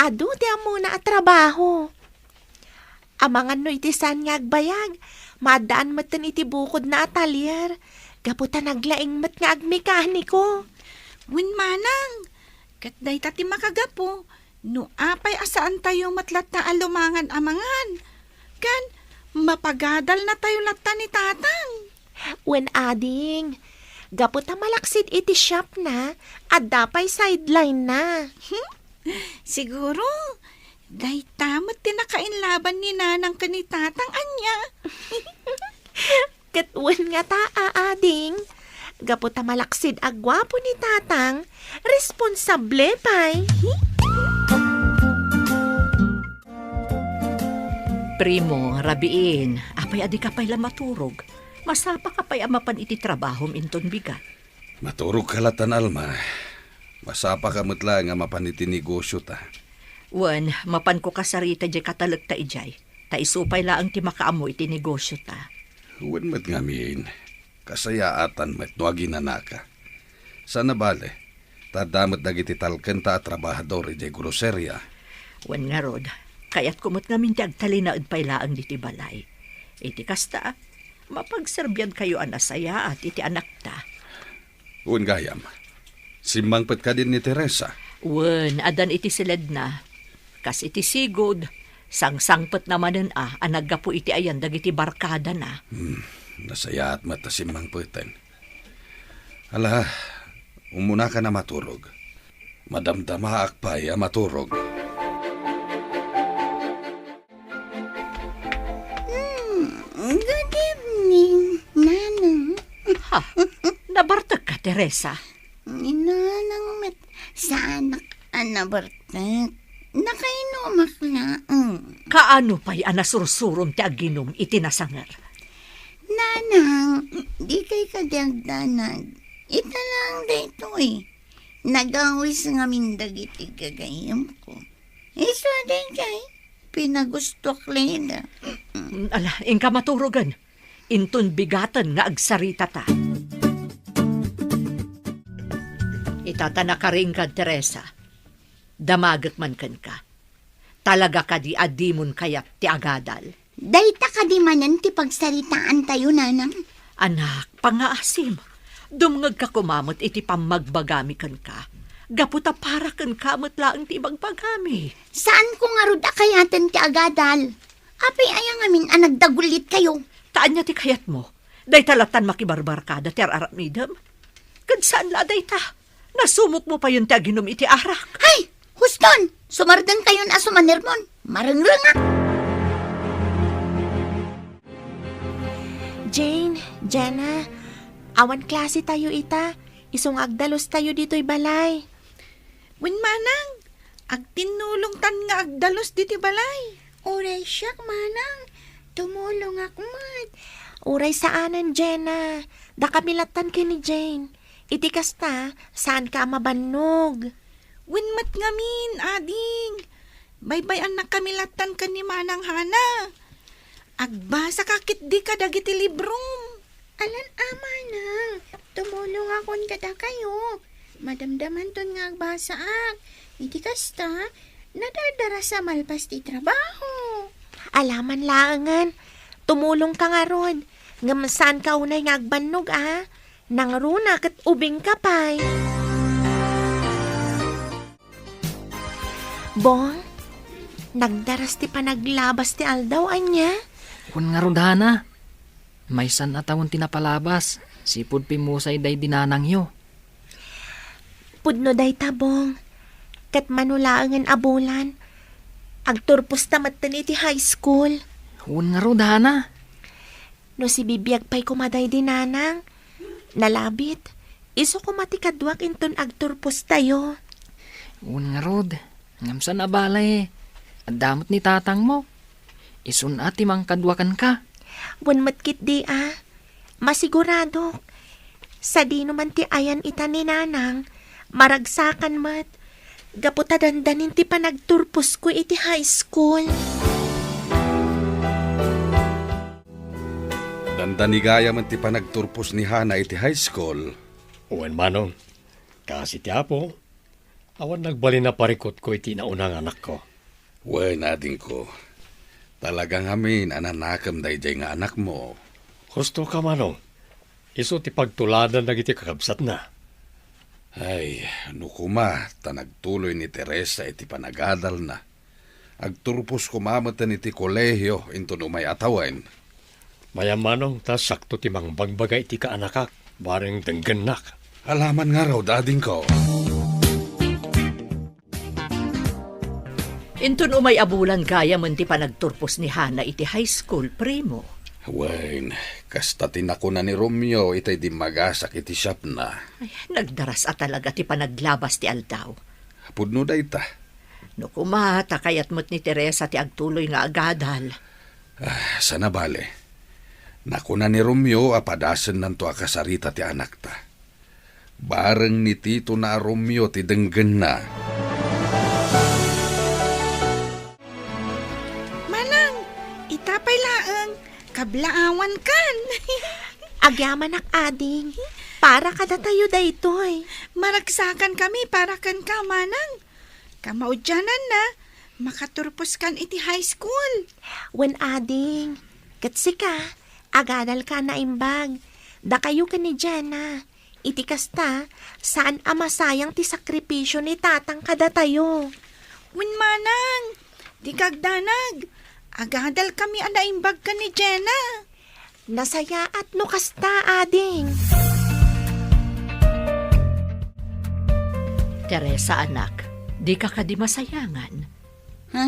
Adu ti ammona a trabaho. Amangan no iti saan nga agbayag, maaddaan metten iti bukodna a talyer, gapu ta naglaing met nga agmekaniko. Wen, Manang, ket dayta ti makagapu no apay a saantayo met latta a lumangan a mangan, ken mapagadalnatayo latta ni Tatang. Wen, ading, Gapu ta malaksid iti shopna, adda pay sideline-na. Siguro, dayta met ti nakainlaban ni Nanang ken ni Tatang, ania? Ket wen ngata, ading. Gapu ta malaksid a guapo ni Tatang, responsable pay. Primo, rabiin, apay a dika pay la maturog? Masapaka pay a mapan iti trabahom inton bigat. Maturogka latta, Alma. Masapaka met laeng a mapan iti negosiota. Wen, mapanko kasarita diay katalekta idiay, ta isu pay laeng ti makaammo iti negosiota. Wen met ngamin, kasayaatan met no aginanaka. Saan a bale, ta adda met dagiti talkenta a trabahador idiay groseria. Wen ngarud, kayatko met ngamin ti agtalinaed pay laeng ditoy balay. Iti kasta, mapagserbiankayo a nasayaat iti anakta. Wen gayam, simmangpet kadin ni Teresa? Wen, addan iti siledna. Kas iti sigud, sangsangpetna manen a, a naggapu iti ayan dagiti barkadana. Hmm, nasayaat met ta simmangpeten. Ala, umunaka a maturog. Madamdamaak pay a maturog. Hmm, good evening, Nanang. Ha? Nabartekka, Teresa? Ni Nanang met saanak a nabartek. Nakainumak laeng. Kaano pay a nasursurom ti aginum iti nasanger? Nanang, dikay kadi agdanag. Ita laeng daytoy. Nagawis ngamin dagiti gagayyemko. Isu a daydiay, pinagustoak laeng. Mm, ala, inka maturogen. Inton bigaten nga agsaritata. Ita ta nakaringkad, Teresa. Damagek man kenka. Talaga kadi a dimon kayat ti agadal? Dayta kadi manen ti pagsaritaantayo, Nanang? Anak, pangngaasim. Dumngegka koma met iti pammagbagami kenka. Gapu ta para kenka met laeng ti ibagbagami. Saanko ngarud a kayaten ti agadal. Apay aya ngamin a nagdagulitkayo? Ta ania ti kayatmo? Dayta lattan makibarbarkada ti ar-aramidem? Ket saan la a dayta. Nasumokmo payen ti aginum iti arak. Hay! Huston! Sumardengkayon a sumanermon. Marengrengak! Jane, Jenna, awan klasetayo ita. Isu nga agdalustayo ditoy balay. Wen, Manang, agtinnulongtan nga agdalus ditoy balay. Uray siak, Manang, tumulongak met. Uray saanen, Jenna. Dakami lattan ken ni Jane. Iti kasta, saanka a mabannog. Wen met ngamin, ading. Baybay-annakami lattan ken ni Manang Hana. Agbasaka ketdi kadagiti librom. Alan a, Manang, tumulongakon kadakayo. Madamdamanton nga agbasaak. Iti kasta, nadardarasa malpas ti trabaho. Alaman laengen, tumulongka ngarud. Ngem saanka unay nga agbannog, a? Nangruna ket ubingka pay. Bong, nagdaras ti panaglabas ti aldaw, ania? Wen ngarud, Hana. Maysan a tawen ti napalabas, sipud pimmusay daydi nanangyo. Pudno dayta, Bong. Ket mano laengen a bulan, agturposta metten iti high school. Wen ngarud, Hana. No sibibiag pay koma daydi nanang, nalabit, isu koma ti kaduak inton agturpostayo. Wen ngarud, ngem saan a bale, adda met ni tatangmo. Isun a ti mangkadua kenka. Wen met ketdi a, masiguradok. Sadino man ti ayan ita ni nanang, maragsakan met. Gapu ta dandanin ti panagturposko iti high school. Dandani gayam ti panagturpos ni Hana iti high school. Wen, Manong, kaasi ti Apo, awan nagbalin a parikutko iti nauna nga anakko. Wen, adingko, talaga ngamin a nanakem daydiay nga anakmo. Husto ka, Manong. Isu ti pagtuladan dagiti kakabsatna. Ay, no koma ta nagtuloy ni Teresa iti panagadalna, agturpos koma metten iti kolehio inton umay a tawen. Mayam, Manong, ta sakto ti mangbagbaga iti kaanakak. Bareng denggennak. Alaman ngarud, adingko. Inton umay a bulan gayamen ti panagturpos ni Hana iti high school, primo. Wen, kasta ti nakuna ni Romeo itay dimmagasak iti shopna. Ay, nagdaras a talaga ti panaglabas ti aldaw. Pudno dayta. No kuma, ta kayat met ni Teresa ti agtuloy nga agadal. Ah, sana bale. Nakuna ni Romeo a padasennanto a kasarita ti anakta. Bareng ni Tito na a Romeo ti denggenna. Manang, ita pay laeng, kablaawankan. Agyamanak, ading. Para kadatayo daytoy. Maragsakan kami para kenka, Manang. Kamaudiananna, makaturposkan iti high school. Wen, ading. Ket sika, agadalka a naimbag. Dakayo ken ni Jenna. Iti kasta, saan a masayang ti sakripisio ni Tatang kadatayo. Wen, Manang, dika agdanag. Agadalkami a naimbag ken ni Jenna. Nasayaat no kasta, ading. Teresa, anak, dika kadi masayangan? Ha?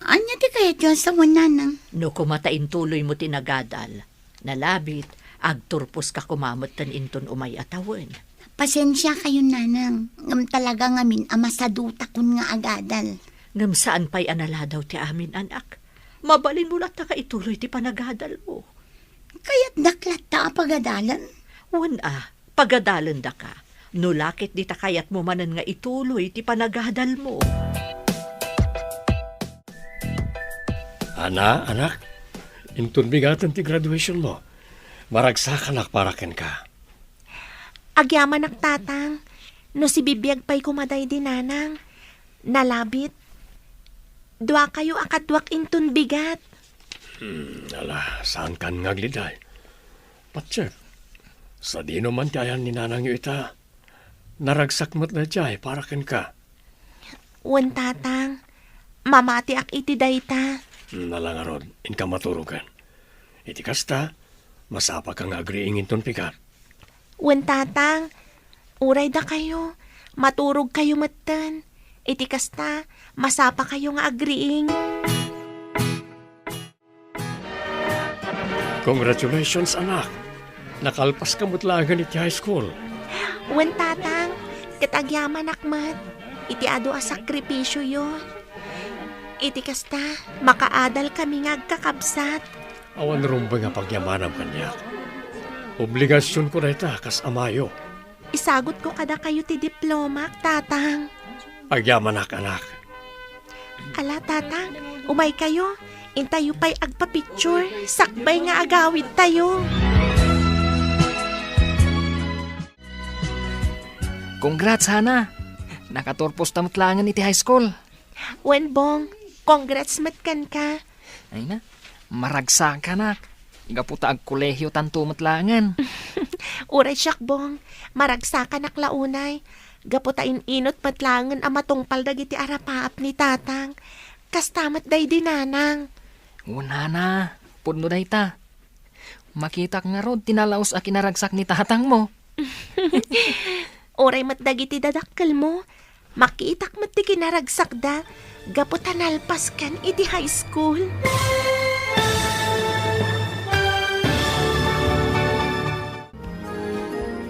Ania ti kayatyo a sawen, Nanang? No kuma ta intuloymo ti nagadal, nalabit, agturposka kuma metten inton umay a tawen. Pasensiakayon, Nanang, ngem talaga ngamin a masadutakon nga agadal. Ngem saan pay a naladaw ti amin, anak. Mabalinmo latta nga ituloy ti panagadalmo. Kayatdak latta a pagadalen? Wen a, pagadalendaka. No la ket dita kayatmo manen nga ituloy ti panagadalmo. Ana, anak, inton bigaten ti graduationmo, maragsakanak para kenka. Agyamanak, Tatang, no sibibiag pay koma daydi Nanang, nalabit. Duakayo a kaduak inton bigat. Hmm, ala, saankan nga agliday. Patiek, sadino man ti ayan ni Nanangyo ita, naragsak met daydiay para kenka. Wen, Tatang, mamatiak iti dayta. Hmm, ala ngarud, inka maturogen. Iti kasta, masapaka nga agriing inton pigat. Wen, Tatang, uray dakayo, maturogkayo metten. Iti kasta, masapakayo nga agriing. Congratulations, anak! Nakalpaska met laengen iti high school. Wen, Tatang, ket agyamanak met iti adu a sakripisioyo. Iti kasta, makaadal kami nga agkakabsat. Awan rumbeng a pagyamanam kaniak. Obligasionko dayta kas amayo. Isagutko kadakayo ti diplomak, Tatang. Agyamanak, anak. Ala, Tatang, umaykayo. Intayo pay agpa-picture, sakbay nga agawidtayo. Congrats, Hana! Nakaturposta met laengen iti high school. Wen, Bong, congrats met kenka. Ay na, maragsakanak. Gapu ta agkolehiotanto met laengen. Uray siak, Bong, maragsakanak la unay. Gapu ta in-inut met laengen a matungpal dagiti arapaap ni Tatang. Kasta met daydi Nanang. Wen, Hana, pudno dayta. Makitak ngarud ti nalaus a kinaragsak ni tatangmo. Uray met dagiti dadakkelmo, makitak met ti kinaragsakda gapu ta nalpaskan iti high school.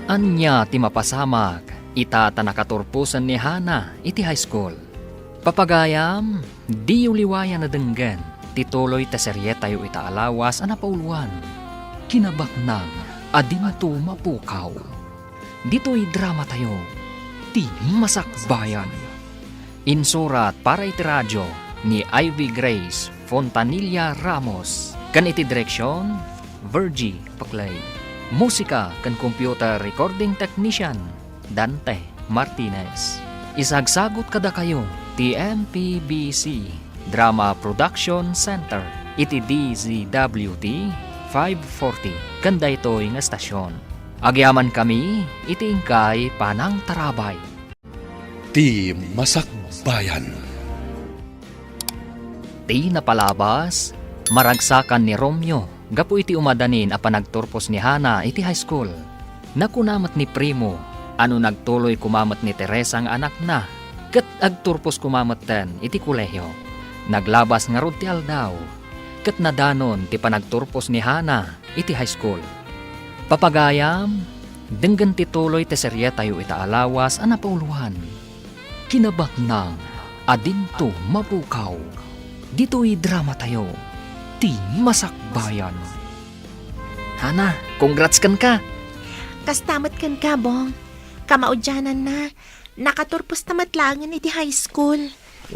Ania ti mapasamak ita ta nakaturposen ni Hana iti high school? Papagayam, diyo liwayan a denggen ti tuloy ta serietayo ita a lawas a napauluan, Kinabaknang a Dinto Mapukaw. Ditoy dramatayo, Ti Masakbayan. Insurat para iti radio ni Ivy Grace Fontanilla Ramos, ken iti direksion, Virgie Paclay. Musika ken computer recording technician, Dante Martinez. Isagsagut kadakayo ti M P B C Drama Production Center iti D Z W T five forty ken daytoy nga estasion. Agyamankami iti inkay panangtarabay. Ti Masakbayan. Ti napalabas, maragsakan ni Romeo gapu iti umadanin a panagturpos ni Hana iti high school. Nakuna met ni Primo a no nagtuloy koma met ni Teresa nga anakna, ket agturpos koma metten iti kolehio. Naglabas ngarud ti aldaw, ket nadanon ti panagturpos ni Hana iti high school. Papagayam, denggen ti tuloy ti serietayo ita a lawas a napauluan. Kinabaknang a dinto mapukaw. Ditoy dramatayo, Ti Masakbayan. Hana, congrats kenka! Kasta met kenka, Bong. Kamaudiananna, nakaturposta met laengen iti high school.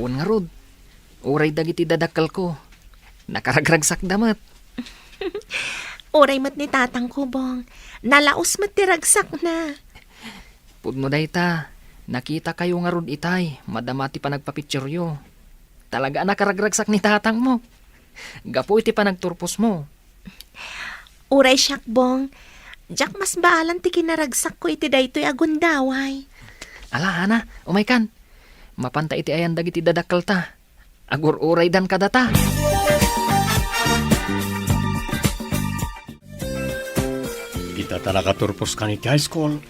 Wen ngarud, uray dagiti dadakkelko, nakaragragsakda met. Uray met ni tatangko, Bong. Nalaos met ti ragsakna. Pudno dayta, nakitakayo ngarud itay, madama ti panagpapicturyo. Talaga a nakaragragsak ni tatangmo. Gapu iti panagturposmo. Uray siak, Bong. Diak masbaalan ti kinaragsakko iti daytoy a gundaway. Ala, Hana, umaykan. Mapanta iti ayan dagiti dadakkelta. Agur-uraydan kadata. Ita ta nakaturpos kan iti high school,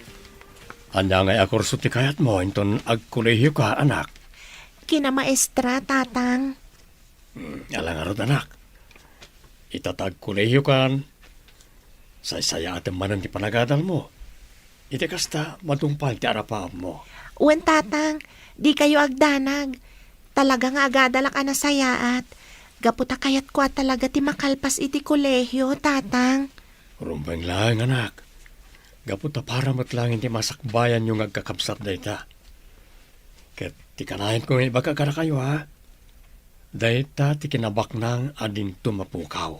ania ngay a kurso ti kayatmo inton agkolehioka, anak? Kinamaestra, Tatang. Hmm, ala ngarud, anak. Ita ta agkolehiokan, saysayaatem manen ti panagadalmo. Iti kasta, madungpalan ti arapaapmo. Wen, Tatang, dikayo agdanag. Talaga nga agadalak a nasayaat. Gapu ta kayatko a talaga ti makalpas iti kolehio, Tatang. Rumbeng laeng, anak. Gapu ta para met laeng iti masakbayanyo nga agkakabsat dayta. Ket ti kanayanko nga ibaga kadakayo, a, dayta ti kinabaknang a dinto mapukaw.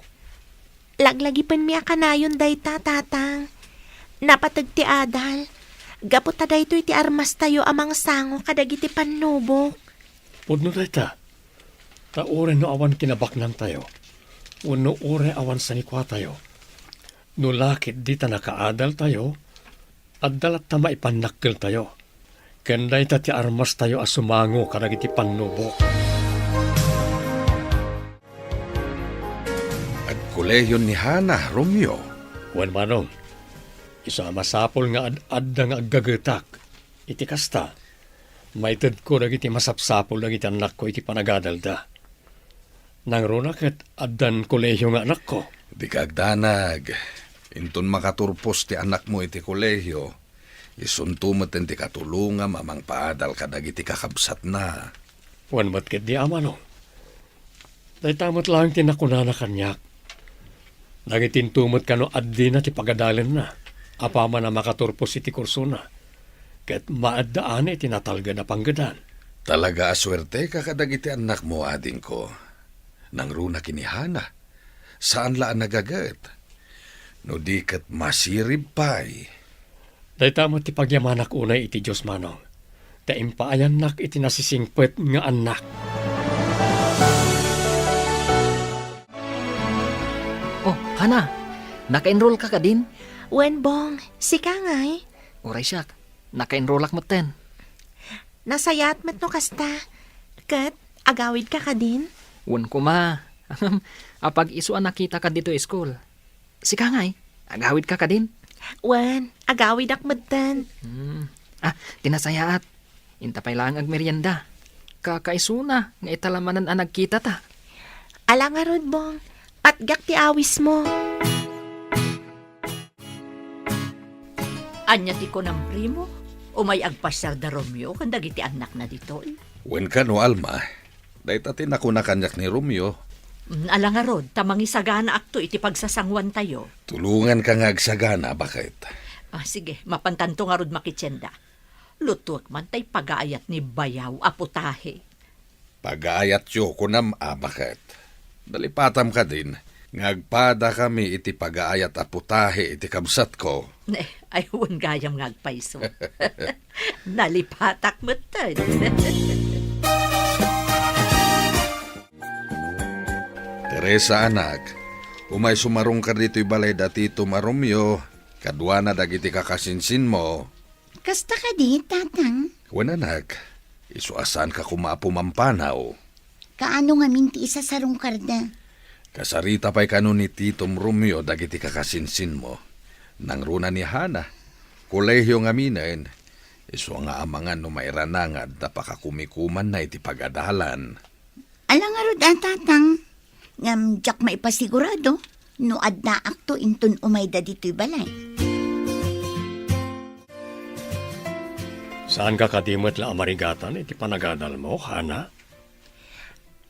Laglagipenmi a kanayon dayta, Tatang. Napateg ti adal. Gapu ta daytoy ti armastayo a mangsango kadagiti pannubok. Pudno dayta. Ta uray no awan kinabaknangtayo, wenno uray awan sanikuatayo, no la ket dita nakaadaltayo, adda latta maipannakkeltayo. Ken dayta ti armastayo a sumango kadagiti pannubok. Agkolehion ni Hana, Romeo. Wen, Manong, isu a masapul nga ad-adda nga aggagetak. Iti kasta, maitedko dagiti masapsapul dagiti annakko iti panagadalda. Nangruna ket addan kolehio nga anakko. Dika agdanag. Inton makaturpos ti anakmo iti kolehio, isunto metten ti katulongam a mangpaadal kadagiti kakabsatna. Wen met ketdi, Ama, no? Dayta met laeng ti nakunana kaniak. Nangitinto met kano addina ti pagadalenna, apaman a makaturpos iti kursona, ket maaddaana iti natalged a panggedan. Talaga a suerteka kadagiti annakmo, adingko. Nangruna ken ni Hana, saan la a nagaget. No di ket masirib pay. Dayta met ti pagyamanak unay iti Dios, Manong, ta impaayannak iti nasisingpet nga annak. Oh, Hana, naka-enroll ka kadin? Wen, Bong, sika ngay? Uray siak, naka-enrollak metten. Nasayaat met no kasta. Ket, agawid ka kadin? Wen koma. Apag isu a nakita ka ditoy school. Sika ngay, agawid ka kadin? Wen, agawidak metten. Hmm. Ah, ti nasayaat. Inta pay laeng agmerienda. Kakaisuna nga ita la manen a nagkita ta. Ala ngarud, Bong. Patgak ti awismo. Ania ti kunam, Primo? Umay agpasiar da Romeo ken dagiti annakna ditoy? Wen kano, Alma. Dayta ti nakuna kaniak ni Romeo. Mm, ala ngarud, ta mangisaganaakto iti pagsasanguantayo. Tulonganka nga agsagana, baket. Ah, sige, mapankanto ngarud makitienda. Lutuek man tay pagaayat ni bayaw a putahe. Pagaayatyo, kunam a, baket. Nalipatam kadin nga agpadakami iti pagaayat a putahe iti kabsatko. Ne, ay, wen gayam nga agpayso. Nalipatak metten. Teresa, anak, umay sumarungka ditoy balay da titom a Romeo, kaduana dagiti kakasinsinmo. Kasta kadi, Tatang? Wen, anak, isu a saanka koma a pumampanaw. Kaano ngamin ti isasarungkarda? Kasarita pay kano ni titom Romeo dagiti kakasinsinmo. Nangruna ni Hana, Kolehiyo ngaminen, isu nga amangan no mairana nga adda pakakumikumanna iti pagadalan. Ala ngarud a, Tatang, ngem diak maipasigurado no addaakto inton umayda ditoy balay. Saanka kadi met la a marigatan iti panagadalmo, Hana?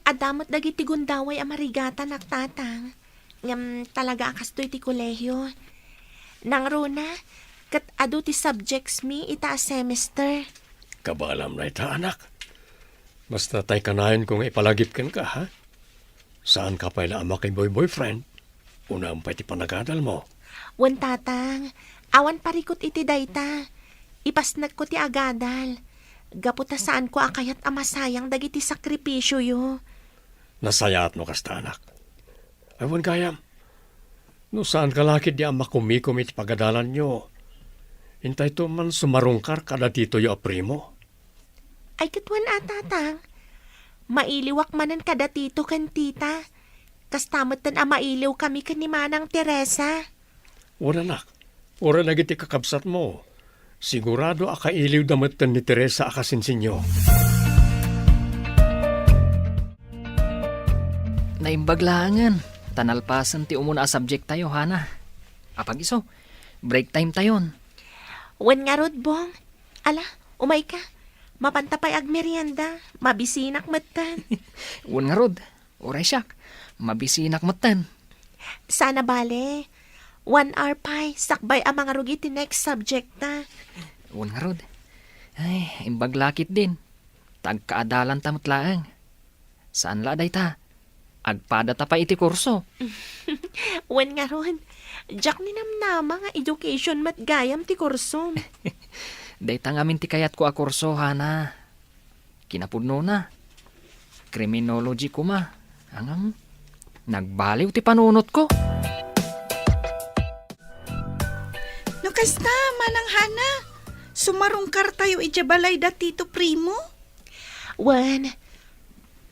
Adda met dagiti gundaway a marigatanak, Tatang. Ngem talaga a kastoy ti kolehiyo. Nangruna, ket adu ti subjects mi ita a semester. Kabaelam dayta, anak. Basta tay kanayonko nga ipalagip kenka, ha? Saanka pay la a makiboy-boyfriend? Unaem pay ti panagadalmo. Wen, Tatang, awan parikut iti dayta. Ipasnekko ti agadal. Gapu ta saanko a kayat a masayang dagiti sakripisioyo. Nasayaat no kasta, anak. Ay, wen gayam, no saanka la ketdi a makumikom iti pagadalanyo, intayto man sumarungkar kada titoyo a primo. Ay, ket wen a, Tatang. Mailiwak manen kada tito ken tita. Kasta metten a mailiwkami ken ni Manang Teresa. Wen, anak, uray dagiti kakabsatmo, sigurado a kailiwda metten ni Teresa a kasinsinyo. Naimbag laengen, ta nalpasen ti umuna a subject tayo, Hana. Apag isu, break time tayon. Wen ngarud, Bong. Ala, umayka. Mapanta pay agmerienda. Mabisinak metten. Wen ngarud, uray siak. Mabisinak metten. Saan a bale. One hour pay, sakbay a mangrugit ti next subject ta. Wen ngarud. Ay, imbag la ketdin. Ta agkaadalanta met laeng. Saan la dayta. Agpadata pay iti kurso. Wen ngarud, diak ninamnama nga education met gayam ti kursom. Dayta ngamin ti kayatko a kurso, Hana. Kinapudnona, criminology koma. Ngem, nagbaliw ti panunotko. No kasta, Manang Hana, sumarungkar tayo idiay balay da Tito Primo? Wen,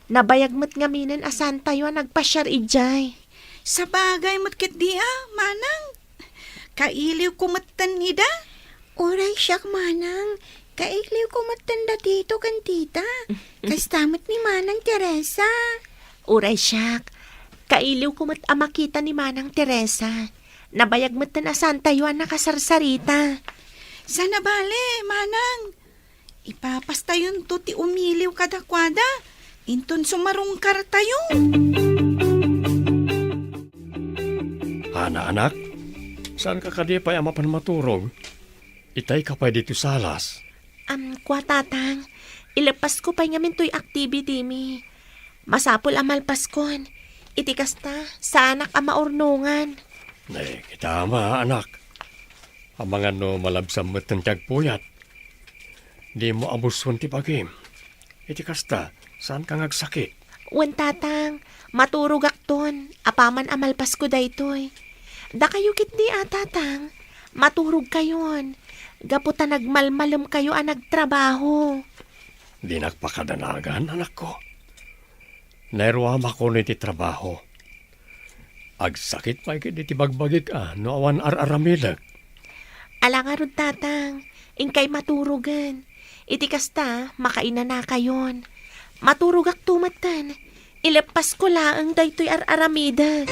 nabayag met ngaminen a saan tayo a nagpasiar idiay. Sabagay met ketdi a, Manang. Kailiwko metten ida. Uray siak, Manang. Kailiwko metten da Tito ken Tita. Kasta met ni Manang Teresa. Uray siak. Kailiwko met a makita ni Manang Teresa. Nabayag metten a saan tayo a nakasarsarita. Saan a bale, Manang. Ipapastayonto ti umiliw kadakuada, inton sumarungkar tayo. Hana, anak, saanka kadi pay a mapan maturog? Itayka pay ditoy salas. Am, kua, Tatang, ileppasko pay ngamin toy activity mi. Masapul a malpaskon. Iti kasta, saanak a maurnongan. Nay, kita ama, anak. Amangan no malabsam metten ti agpuyat. Dimo abuson ti bagim. Iti kasta, saanka nga agsakit? Wen, Tatang, maturogakton, apaman a malpasko daytoy. Dakayo ketdi a, Tatang, maturogkayon, gapu ta nagmalmalemkayo a nagtrabaho. Dinak pakadanagan, anakko. Nairuamakon iti trabaho. Agsakit pay ketdi ti bagbagik a no awan ar-aramidek. Ala ngarud, Tatang, inkay maturogen. Iti kasta, makainanakayon. Maturogakto metten. Ileppasko laeng daytoy ar-aramidek.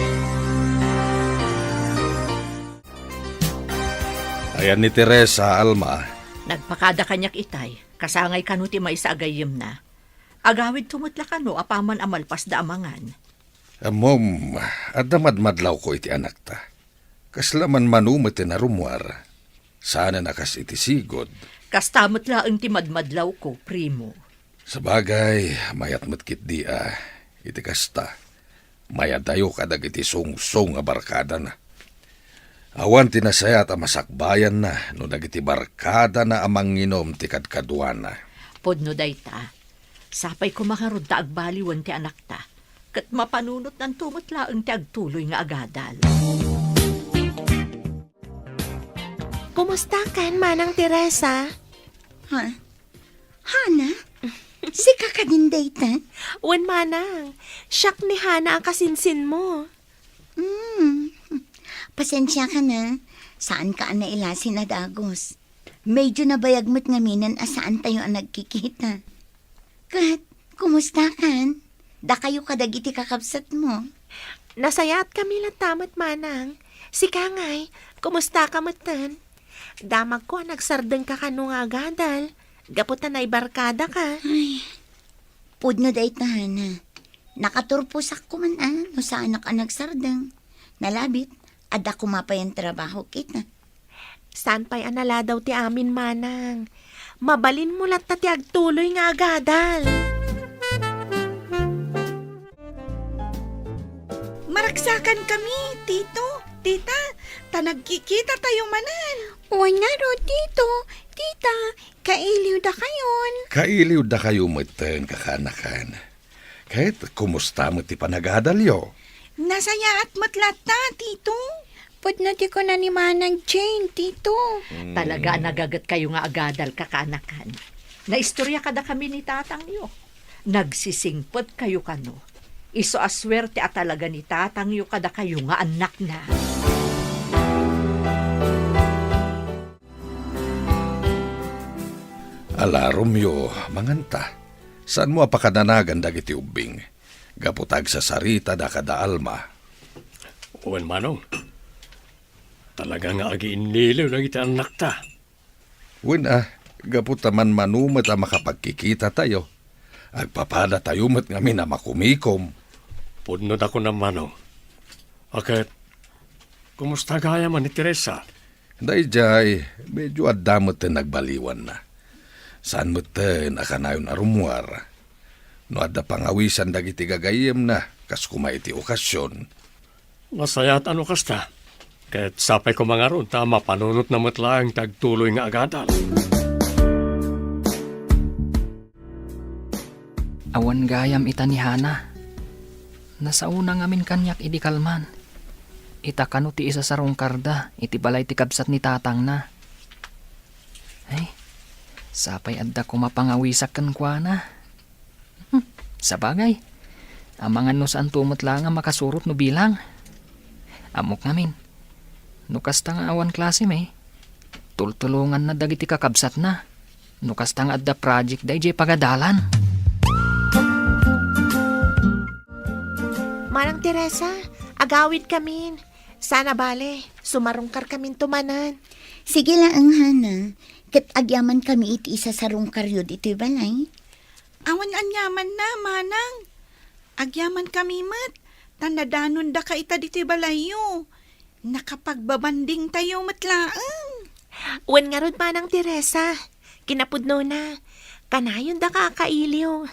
Ayan ni Teresa, Alma. Nagpakada kaniak itay, kasangay kano ti maysa a gayyemna. Agawidto met la kano apaman a malpasda a mangan. Ammom, adda madmadlawko iti anakta. Kasla manmano met ti narummuar. Saanen a kas iti sigud. Kasta met laeng ti madmadlawko, primo. Sabagay, mayat met ketdi a, iti kasta, mayadayo kadagiti sungsong a barkadana. Awan ti nasayaat a masakbayanna no dagiti barkadana a manginum ti kadkaduana. Pudno dayta. Sapay koma ngarud ta agbaliwen ti anakta, ket mapanunotnanto met laeng ti agtuloy nga agadal. Kumustakan, Manang Teresa? Ha? Hana? Sika kadin dayta? Wen, Manang. Siak ni Hana a kasinsinmo. Hmm. Pasensiaka na. Saanka a nailasin a dagus. Medyo nabayag met ngaminen a saantayo a nagkikita. Ket, kumustakan? Dakayo kadagiti kakabsatmo? Nasayatkami latta met, manang. Sika ngay, kumustaka metten? Damagko a nagsardengka kano nga agadal, gapu ta naibarkadaka. Ay, pudno dayta, Hana. Nakaturposak koma a no saanak a nagsardeng. Nalabit, adda koma pay a trabaho kita. Saan pay a naladaw ti amin, manang. Mabalinmo latta ti agtuloy nga agadal. Maragsakankami, Tito, Tita, ta nagkikitatayo manen. Wen ngarud, Tito, Tita, kailiwdakayon. Kailiwdakayo metten, kakaanakan. Ket kumusta met ti panagadalyo? Nasayaat met latta, Tito. Pudno ti kuna ni Manang Jane, Tito. Mm. Talaga a nagagetkayo nga agadal, kakaanakan. Naistorya kadakami ni tatangyo. Nagsisingpetkayo kano. Isu a suerte a talaga ni tatangyo kadakayo nga annakna. Ala, Romeo, manganta. Saanmo a pakananagan dagiti ubbing? Gapu ta agsasaritada kada Alma. Wen, Manong. Talaga nga agiinniliw dagiti annakta. Wen a, gapu ta manmano met a makapagkikitatayo, agpapadatayo met ngamin a makumikom. Pudno da kunam, Manong. A ket, kumusta gayam ni Teresa? Daydiay, medyo adda metten nagbaliwanna. Saan metten a kanayon a rummuar. No adda pangawisan dagiti gagayyemna, kas koma iti okasion. Nasayaat a no kasta. Ket sapay koma ngarud ta mapanunotna met laeng ti agtuloy nga agadal. Awan gayam ita ni Hana. Nasaona ngamin kaniak idi kalman. Ita kano ti isasarungkarda iti balay ti kabsat ni tatangna. Ay, sapay adda koma pangawisak kenkuana. Hmm, sabagay. Amangan no saanto met laeng a makasurot no bilang. Ammok ngamin. No kasta nga awan klasem, tultulonganna dagiti kakabsatna. No kasta nga adda project daydiay pagadalan. Manang Teresa, agawidkamin. Saan a bale, sumarungkarkaminto manen. Sige laeng, Hana. Ket agyamankami iti isasarungkaryo ditoy balay. Awan aniamanna, manang. Agyamankami met, ta nadanondaka ita ditoy balayyo. Nakapagbabandingtayo met laeng. Wen ngarud, Manang Teresa, kinapudnona, kanayondaka a kailiw.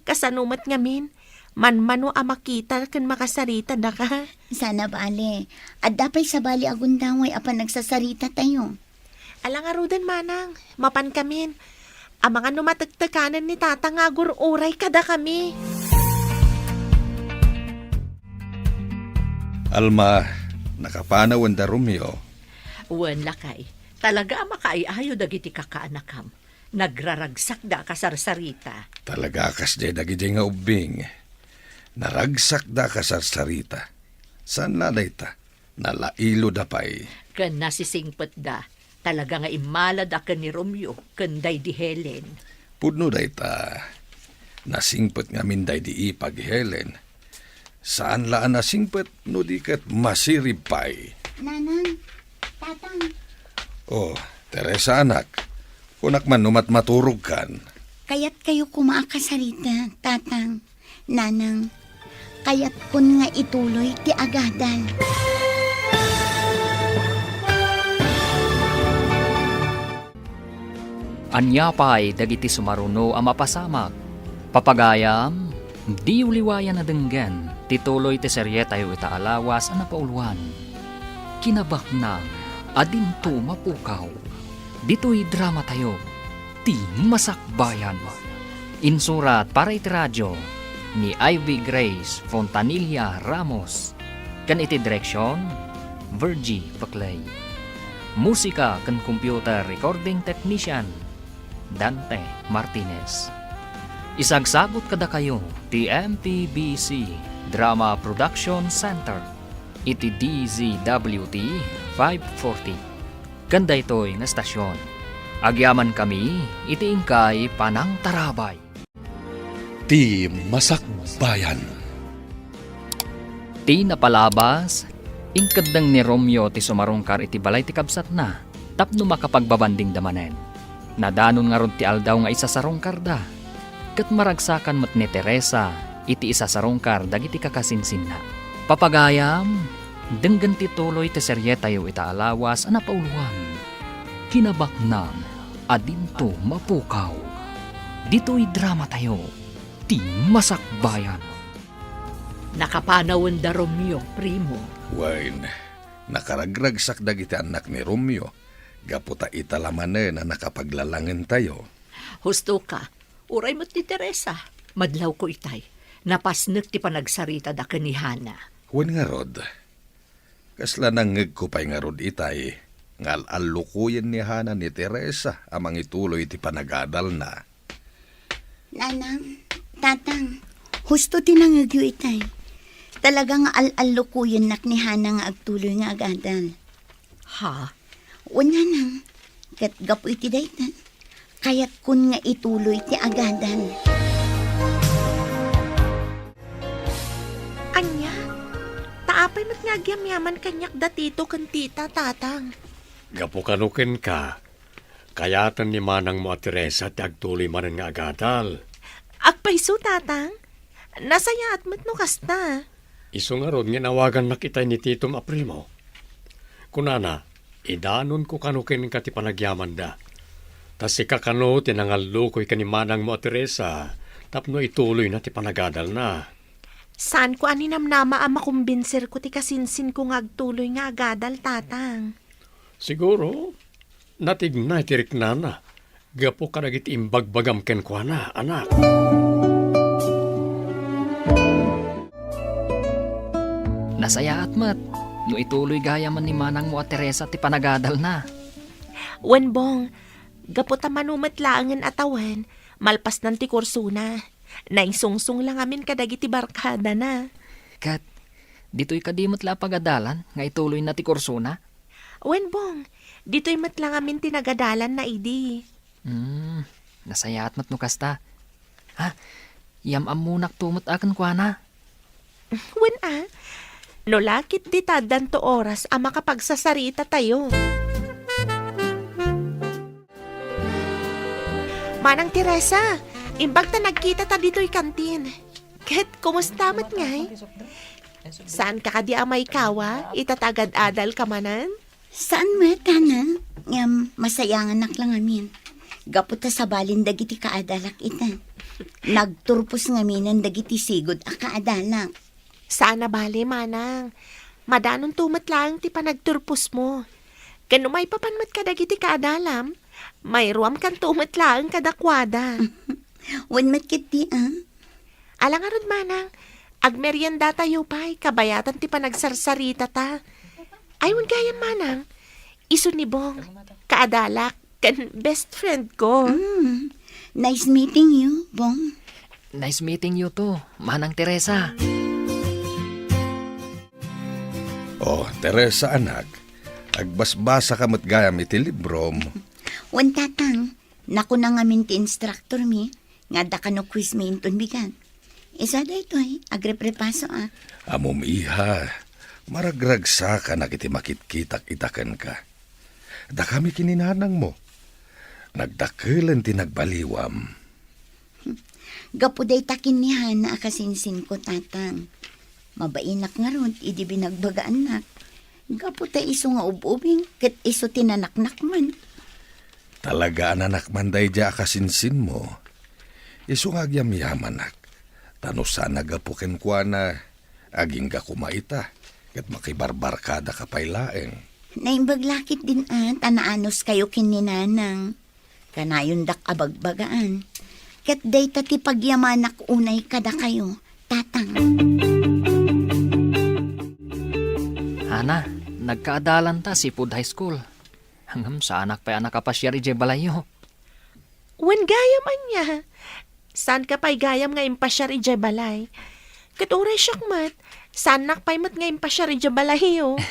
Kasano met ngamin, manmano a makita ken makasaritada ka. Saan a bale, adda pay sabali a gundaway a panagsasaritatayo. Ala ngaruden, manang, mapankamin. Amangan no matektekanen ni tata nga agur-uray kadakami. Alma, nakapanaw wen da Romeo? Wen, lakay. Talaga a makaay-ayo dagiti kakaanakam. Nagraragsakda a kasarsarita. Talaga a kasdiay dagidiay nga ubbing. Naragsakda a kasarsarita. Saan la dayta? Nalailoda pay. Ken nasisingpetda. Talaga nga immalada ken ni Romeo ken daydi Helen. Pudno dayta. Nasingpet ngamin daydi ipag Helen. Saan la a nasingpet no di ket masirib pay. Nanang, Tatang. Oh, Teresa, anak. Kunak man no matmaturogkan. Kayatkayo koma a kasarita, Tatang. Nanang, kayatkon nga ituloy ti agadal. Ania pay dagiti sumaruno a mapasamak? Papagayam, diyo liwayan a denggen ti tuloy ti serietayo ita a lawas a napauluan, Kinabaknang a Dinto Mapukaw. Ditoy dramatayo, ti Masakbayan. Insurat para iti radio ni Ivy Grace Fontanilla Ramos, ken iti direksion, Virgie Peclay. Musika ken computer recording technician, Dante Martinez. Isagsagut kadakayo ti M P B C Drama Production Center iti D Z W T five forty. Ken daytoy nga estasion, Agyamankami iti inkay panangtarabay. Ti Masakbayan. Ti napalabas, inkeddeng ni Romeo ti sumarungkar iti balay ti kabsatna tapno makapagbabandingda manen. Nadanon ngarud ti aldaw nga isasarungkarda, ket maragsakan met ni Teresa iti isasarungkar dagiti kakasinsinna. Papagayam, denggen ti tuloy ti serietayo ita a lawas a napauluan, Kinabaknang a Dinto Mapukaw. Ditoy dramatayo, Ti Masakbayan. Nakapanawenda Romeo, primo. Wen, nakaragragsak dagiti annak ni Romeo, gapu ta ita la manen a nakapaglalangentayo. Husto ka, uray met ni Teresa, madlawko itay. Napasnek ti panagsaritada ken ni Hana. Wen ngarud, kasla nangngegko pay ngarud itay nga al-allukoyen ni Hana ni Teresa a mangituloy iti panagadalna. Nanang, Tatang, husto ti nangngegyo itay. Talaga nga al-allukoyennak ni Hana nga agtuloy nga agadal. Ha? Wen, Nanang, ket gapu iti dayta, kayatkon nga ituloy ti agadal. Ania? Ta apay met nga agyamyaman kaniak da Tito ken Tita, Tatang? Gapu kano kenka, kayaten ni manangmo a Teresa ti agtuloy manen nga agadal. Agpayso, Tatang? Nasayaat met no kasta. Isu ngarud nga inawagannak itay ni titom a primo. Kunana, idanonko kano kenka ti panagyamanda. Ta sika kano ti nangallukoy ken ni manangmo a Teresa tapno ituloyna ti panagadalna. Saanko a ninamnama a makumbinserko ti kasinsinko nga agtuloy nga agadal, Tatang. Siguro, natignay ti riknana gapu kadagiti imbagbagam kenkuana, anak. Nasayaat met no ituloy gayamen ni manangmo a Teresa ti panagadalna. Wen, Bong, gapu ta mano met laengen a tawen, malpasnan ti kursona. Naisungsong la ngamin kadagiti barkadana. Ket, ditoy kadi met la a pagadalan nga ituloyna ti kursona? Wen, Bong, ditoy met la ngamin ti nagadalanna idi. Hmm, nasayaat met no kasta. Ha, yam-ammonakto met a kenkuana. Wen a, no la ketdi ta addanto oras a makapagsasaritatayo. Manang Teresa, imbag ta nagkitata ditoy kantin. Ket kumusta met ngay? Saanka kadi a maikawa ita ta agad-adalka manen? Saan met, Hana. Ngem masayanganak la ngamin. Gapu ta sabalen dagiti kaadalak ita. Nagturpos ngaminen dagiti sigud a kaadalak. Saan a bale, manang. Madanonto met laeng ti panagturposmo. Ken no maipapan met kadagiti kaadalam, mairuamkanto met laeng kadakuada. Wen met ketdi, a? Ala ngarud, manang, agmeriendatayo pay kabayatan ti panagsarsaritata. Ay, wen gayam, manang, isu ni Bong, kaadalak, ken best friend ko. Mm. Nice meeting you, Bong. Nice meeting you too, Manang Teresa. Oh, Teresa, anak, agbasbasa ka met gayam iti librom. Wen, Tatang, nakuna ngamin ti instructor mi nga adda kano quiz mi inton bigat. Isu daytoy, agreprepasoak. Ammom, iha, maragragsakanak iti makitkitak ita kenka. Dakami ken ni nanangmo, nagdakelen ti nagbaliwam. Gapu dayta ken ni Hana a kasinsinko, Tatang. Mabainak ngarud idi binagbagaannak. Gapu ta isu nga ub-ubing ket isu ti nanaknakman. Talaga a nanakman daydiay a kasinsinmo. Isu nga agyamyamanak. Ta no saan a gapu kenkuana, agingga koma ita, ket makibarbarkadaka pay laeng. Naimbag la ketdin a ta naanuskayo ken ni Nanang. Kanayondak a bagbagaan. Ket dayta ti pagyamanak unay kadakayo, Tatang. Hana, nagkaadalanta Seafood High School. Ngem saanak pay a nakapasiar idiay balayyo. Wen gayam ania? Saanka pay gayam nga impasiar idiay balay? Ket uray siak met, saannak pay met nga impasiar idiay balayyo.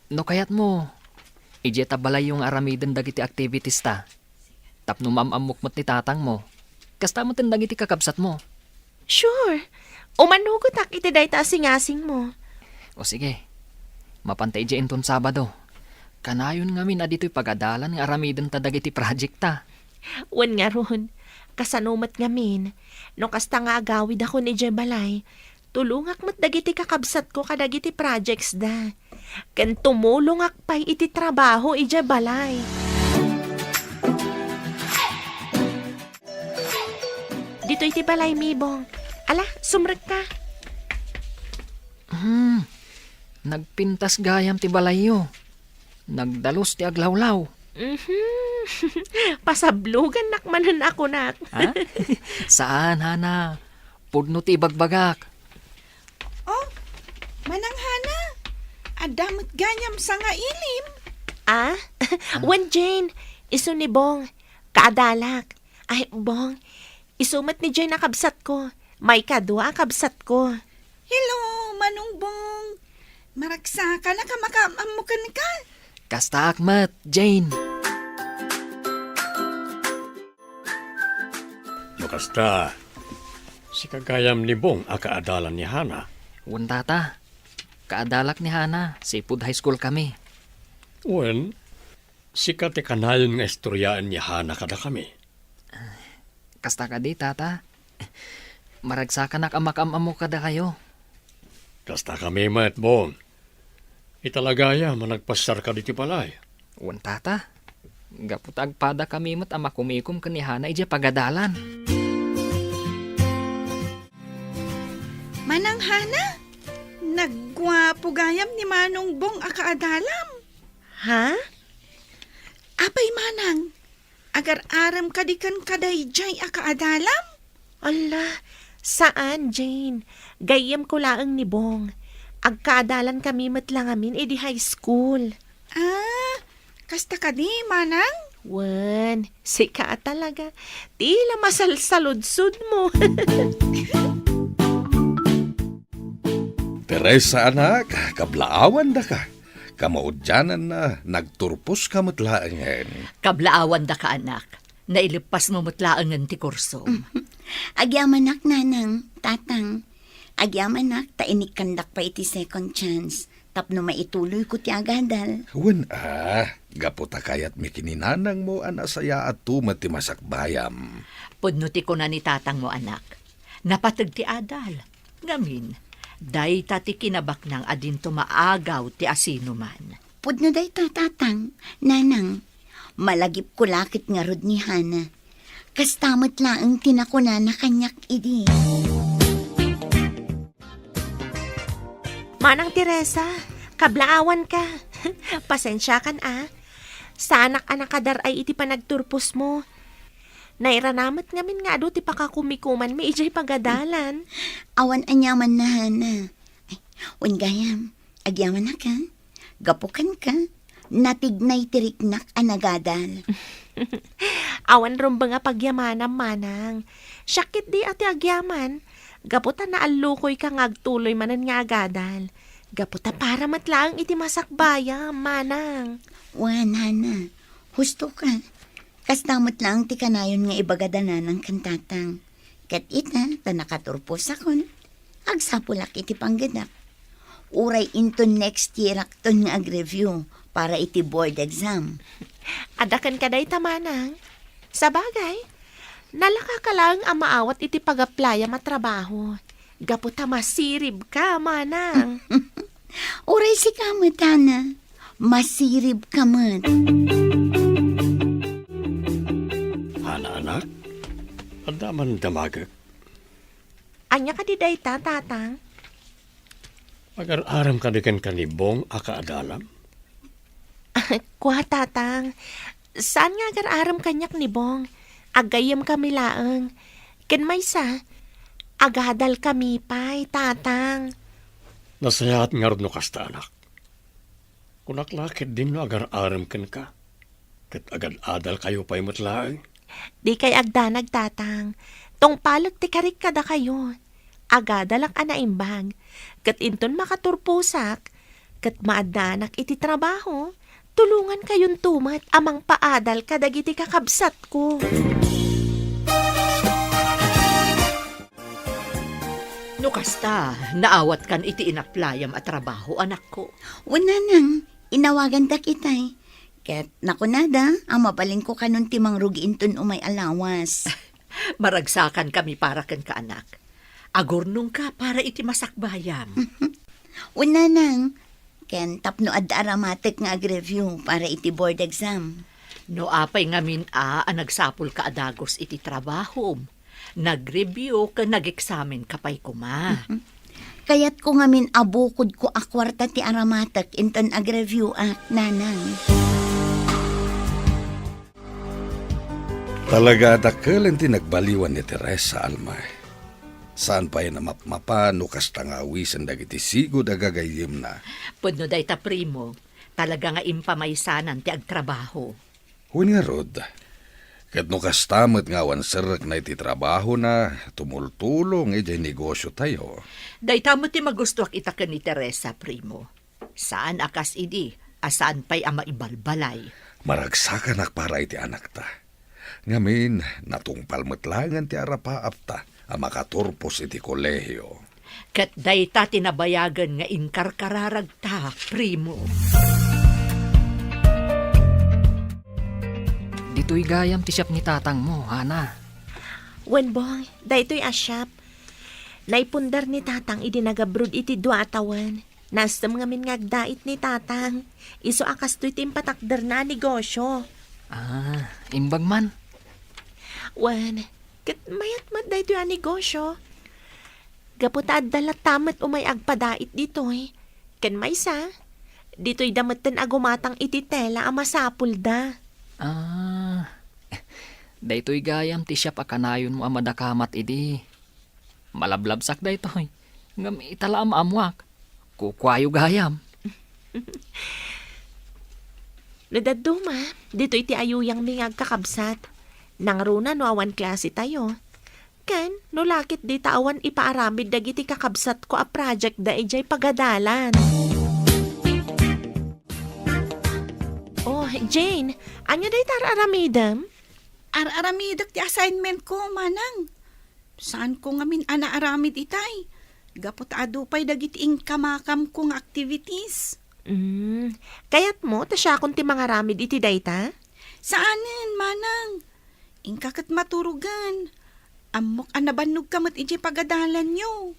No kayatmo, Idiay ta balayyo nga aramiden dagiti activities ta. Tapno maam-ammok met ni tatangmo. Kasta met dagiti kakabsatmo. Sure. Umanugotak iti dayta a singasingmo. O sige. Mapanta idiay inton Sabado. Kanayon ngamin a ditoy pagadalan nga aramiden ta dagiti project ta. Wen ngarud, kasano met ngamin, no kasta nga agawidakon idiay balay, tulongak met dagiti kakabsatko kadagiti projects da. Ken tumulongak pay iti trabaho idiay balay. Ditoy ti balay, Mibong. Ala, sumrekka. Hmm, nagpintas gayam ti balayyo. Nagdalus ti aglawlaw. Mhm. Pasablogannak manen a kunak. Ha? Saan, Hana. Pudno ti ibagbagak. Oh, Manang Hana, adda met gayam sangailim. Ah? Ah? Wen, Jane, isu ni Bong. Kaadalak. Ay, Bong, isu met ni Jane a kabsatko. Maikadua a kabsatko. Hello, Manong Bong. Maragsakanak a makaam-ammo kenka. Kastaak met, Jane. No kasta, sika gayam ni Bong a kaadalan ni Hana. Wen, Tata. Kaadalak ni Hana, sipud high school kami. Wen, sika ti kanayon nga istoryaen ni Hana kadakami. Kasta kadi, Tata. Maragsakanak a makaam-ammo kadakayo. Kasta kami met, Bong. Italagayam a nagpasyarka ditoy balay. Wen, Tata. Gapu ta agpadakami met a makumikom ken ni Hana idiay pagadalan. Manang Hana, nagguapo gayam ni Manong Bong a kaadalam. Ha? Apay, Manang, agar-arem kadi kenka daydiay a kaadalam? Ala, saan, Jane. Gayyemko laeng ni Bong. Agkaadalan kami met la ngamin idi high school. Ah, kasta kadi, Manang? Wen, sika a talaga. Ti la masalsaludsodmo. Teresa, anak, kablaawandaka. Kamaudiananna, nagturposka met laengen. Kablaawandaka, anak. Naileppasmo met laengen ti kursom. Agyamanak, Nanang, Tatang. Agyamanak ta inikkandak pay iti second chance tapno maituloyko ti agadal. Wen a, gapu ta kayatmi ken ni nanangmo a nasayaat met ti masakbayam. Pudno ti kuna ni tatangmo, anak. Napateg ti adal. Ngamin, dayta ti kinabaknang a dinto maagaw ti asinoman. Pudno dayta, Tatang, Nanang. Malagipko la ket ngarud ni Hana. Kasta met laeng ti nakunana kaniak idi. Manang Teresa, kablaawanka. Pasensiakan a. Saanak a nakadar-ay iti panagturposmo. Nairanamet ngamin nga adu ti pakakumikumanmi idiay pagadalan. Awan aniamanna, Hana. Ay, wen gayam, agyamanak a. Gapu kenka, natignay ti riknak a nagadal. Awan rumbeng a pagyamanam, Manang. Siak ketdi a ti agyaman, gapu ta naallukoyka nga agtuloy manen nga agadal. Gapu ta para met laeng iti masakbayam, Manang. Wen, Hana, husto ka. Kasta met laeng ti kanayon nga ibaga da Nanang ken Tatang. Ket ita, ta nakaturposakon, agsapulak iti panggedak. Uray inton next year-akton nga ag-review para iti board exam. Adda kenka dayta, Manang. Sabagay, nalaka ka laeng a maawat iti pag-applyam a trabaho. Gapu ta masiribka, Manang. Uray sika met, Hana. Masiribka met. Hana, anak, adda man damagek. Ania kadi dayta, Tatang? Agar-arem kadi kenka ni Bong a kaadalam? Kua, Tatang. Saan nga agar-arem kaniak ni Bong. Aggayyemkami laeng. Ken maysa, agadalkami pay, Tatang. Nasayaat ngarud no kasta, anak. Kunak la ketdin no agar-arem kenka, ket agad-adalkayo pay met laeng. Dikay agdanag, Tatang. Tungpalek ti karik kadakayo. Agadalak a naimbag. Ket inton makaturposak, ket maaddaanak iti trabaho, Tulongankayonto met a mangpaadal kadagiti kakabsatko. No kasta, naawatkan iti inaplayam a trabaho, anakko. Wen, nanang, inawagandak itay. Ket nakunada a mabalinko kanon ti mangrugi inton umay a lawas. Maragsakankami para kenka, anak. Agurnongka para iti masakbayam. Wen, nanang, ken tapno adda aramatek nga ag-review para iti board exam. No apay ngamin a, a nagsapulka a dagus iti trabahom, nag-review ken nag-eksamenka pay koma. Kayatko ngamin a bukodko a kuarta ti aramatek inton ag-review ak, nanang. Talaga a dakkel ti nagbaliwan ni Teresa, Alma. Saan pay a mapmapa no kasta nga awisen dagiti sigud a gagayyemna. Pudno dayta, primo. Talaga nga impamaysanan ti agtrabaho. Wen ngarud, ket no kasta met nga awan serrekna iti trabahona, tumultulong idiay negosiotayo. Dayta met ti magustoak ita ken ni Teresa, primo. Saan a kas idi a saan pay a maibalbalay. Maragsakanak para iti anakta. Ngamin, natungpal met laengen ti arapaapta a makaturpos iti kolehio. Ket dayta ti nabayagen nga inkarkararagta, primo. Ditoy gayam ti siap ni tatangmo, Hana. Wen, Bong, daytoy a siap. Naipundar ni tatang idi nagabroad iti dua a tawen. Naestem ngamin nga agdait ni tatang. Isu a kastoy ti impatakderna a negosio. Ah, imbag man. Wen, ket mayat met daytoy a negosio. Gapu ta adda latta met umay agpadait ditoy. Ken maysa, ditoyda metten a gumatang iti tela a masapulda. Ah, daytoy gayam ti siap a kanayonmo a madakamat idi. Malablabsak daytoy, ngem ita la a maammoak. Kukuayo gayam. No dadduma, ditoy ti ayuyangmi nga agkakabsat. Nangruna no awan klasetayo. Ken no laketdi ta awan ipaaramid dagiti kakabsatko a projectda idiay pagadalan. Oh, Jane, ania dayta ar-aramidem? Ar-aramidek ti assignmentko, manang. Saanko ngamin a naaramid itay, gapu ta adu pay dagiti inkamakamko nga activities. Mm, kayatmo ta siakon ti mangaramid iti dayta? Saanen, manang. Inka ket maturogen. Ammok a nabannogka met idiay pagadalanyo.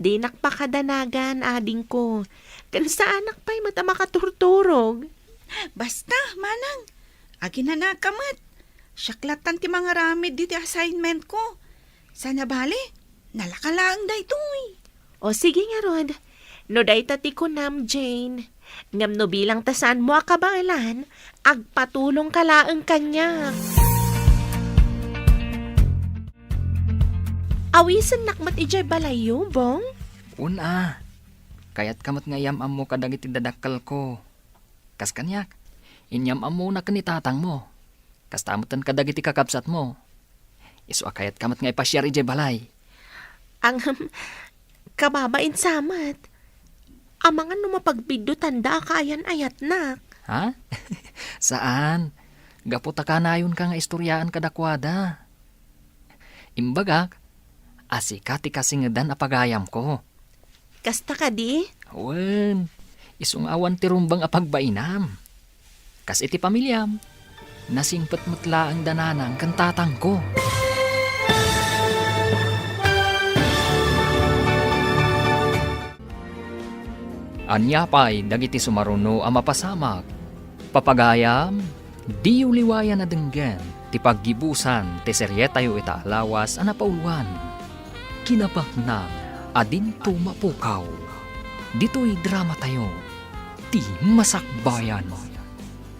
Dinak pakadanagan, adingko. Ken saanak pay met a makaturturog. Basta, manang, aginanaka met. Siak lattan ti mangaramid diti assignmentko. Saan a bale, nalaka laeng daytoy. O sige ngarud, no dayta ti kunam, Jane. Ngem no bilang ta saanmo a kabaelan, agpatulongka laeng kaniak. Awisennak met idiay balayyo, Bong? Wen a. Kayatka met nga iyam-ammo kadagiti dadakkelko. Kas kaniak, inyam-ammona ken ni tatangmo. Kasta metten kadagiti kakabsatmo. Isu a kayatka met nga ipasiar idiay balay. Ngem, kababain sa met. Amangan no mapagbiddutanda a kaayan-ayatnak. Ha? Saan. Gapu ta kanayonka nga istoriaan kadakuada. Imbagak a sika ti kasingedan a pagayamko. Kasta kadi? Wen, isu nga awan ti rumbeng a pagbainam. Kas iti pamiliam, nasingpet met laeng da nanang ken tatangko. Ania pay dagiti sumaruno a mapasamak? Papagayam, diyo liwayan a denggen ti paggibusan ti serietayo ita a lawas a napauluan, Kinabaknang a Dinto Mapukaw. Ditoy dramatayo, Ti Masakbayan.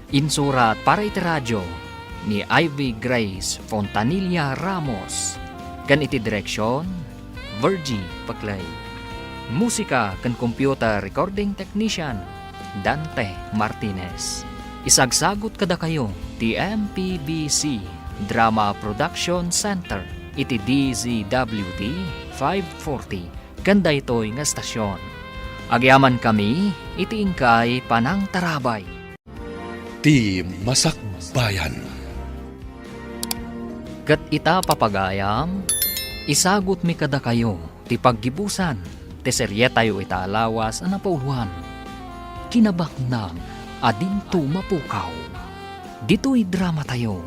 Insurat para iti radio ni Ivy Grace Fontanilla Ramos, ken iti direksion, Virgie Paclay. Musika ken computer recording technician, Dante Martinez. Isagsagut kadakayo ti M P B C Drama Production Center iti D Z W T five forty ken daytoy nga estasion. Agyamankami iti inkay panangtarabay. Ti Masakbayan. Ket ita, papagayam, isagutmi kadakayo ti paggibusan ti serietayo ita a lawas a napauloan, Kinabaknang a Dinto Mapukaw. Ditoy dramatayo,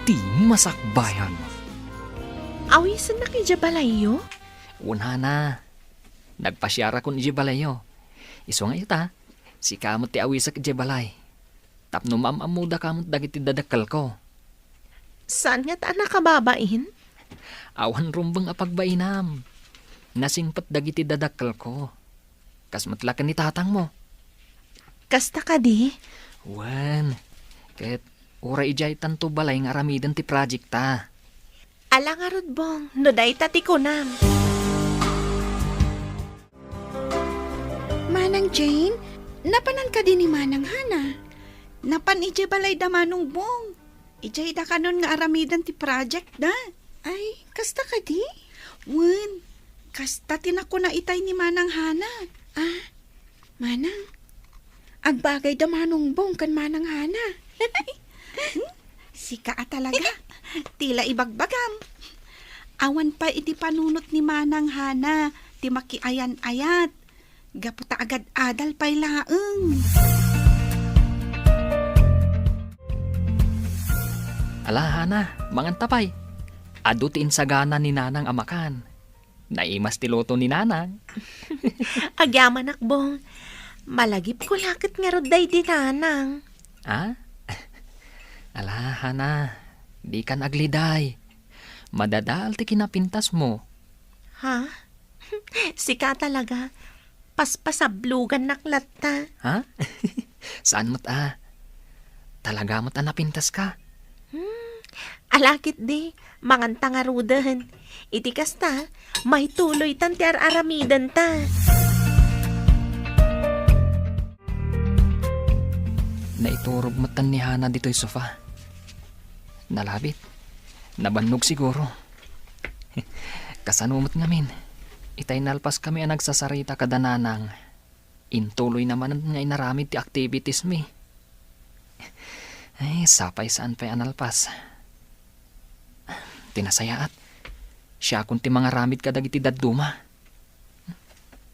Ti Masakbayan. Awisennak idiay balayyo? Wen, Hana. Nagpasiarakon idiay balayyo. Isu nga ita, sika met ti awisek idiay balay. Tapno maam-ammodaka met dagiti dadakkelko. Saan ngata a nakababain? Awan rumbeng a pagbainam. Nasingpet dagiti dadakkelko. Kas met la ken ni tatangmo. Kasta kadi? Wen, ket uray idiay tanto balay nga aramiden ti project ta. Ala ngarud, Bong, no dayta ti kunam. Manang Jane, napanan kadi ni Manang Hana? Napan idiay balay da Manong Bong. Idiay da kanon nga aramiden ti project da. Ay, kasta kadi? Wen, kasta ti nakuna itay ni Manang Hana. Ah, Manang, agbagay da Manong Bong ken Manang Hana. Hmm? Sika a talaga. Ti la ibagbagam. Awan pay iti panunot ni Manang Hana ti makiayan-ayat. Gapu ta agad-adal pay laeng. Ala, Hana, manganta pay. Adu ti insagana ni Nanang a makan. Naimas ti luto ni Nanang. Agyamanak, Bong. Malagipko la ket ngarud daydi Nanang. Ah? Ala, Hana, dikan agliday. Madadael ti kinapintasmo. Ha? Sika talaga. Paspasablogannak latta. Ha? Saan met a? Talaga met a napintaska? Hmm, ala ketdi, manganta ngaruden. Iti kasta, maituloytan ti ar-aramidenta. Naiturog metten ni Hana ditoy sofa. Nalabit. Nabannog siguro. Kasano met ngamin? Itay nalpaskami a nagsasarita kada Nanang. Intuloyna manen nga inaramid ti activitiesmi. Ay, sapay saan pay a nalpas. Ti nasayaat, siakon ti mangaramid kadagiti dadduma.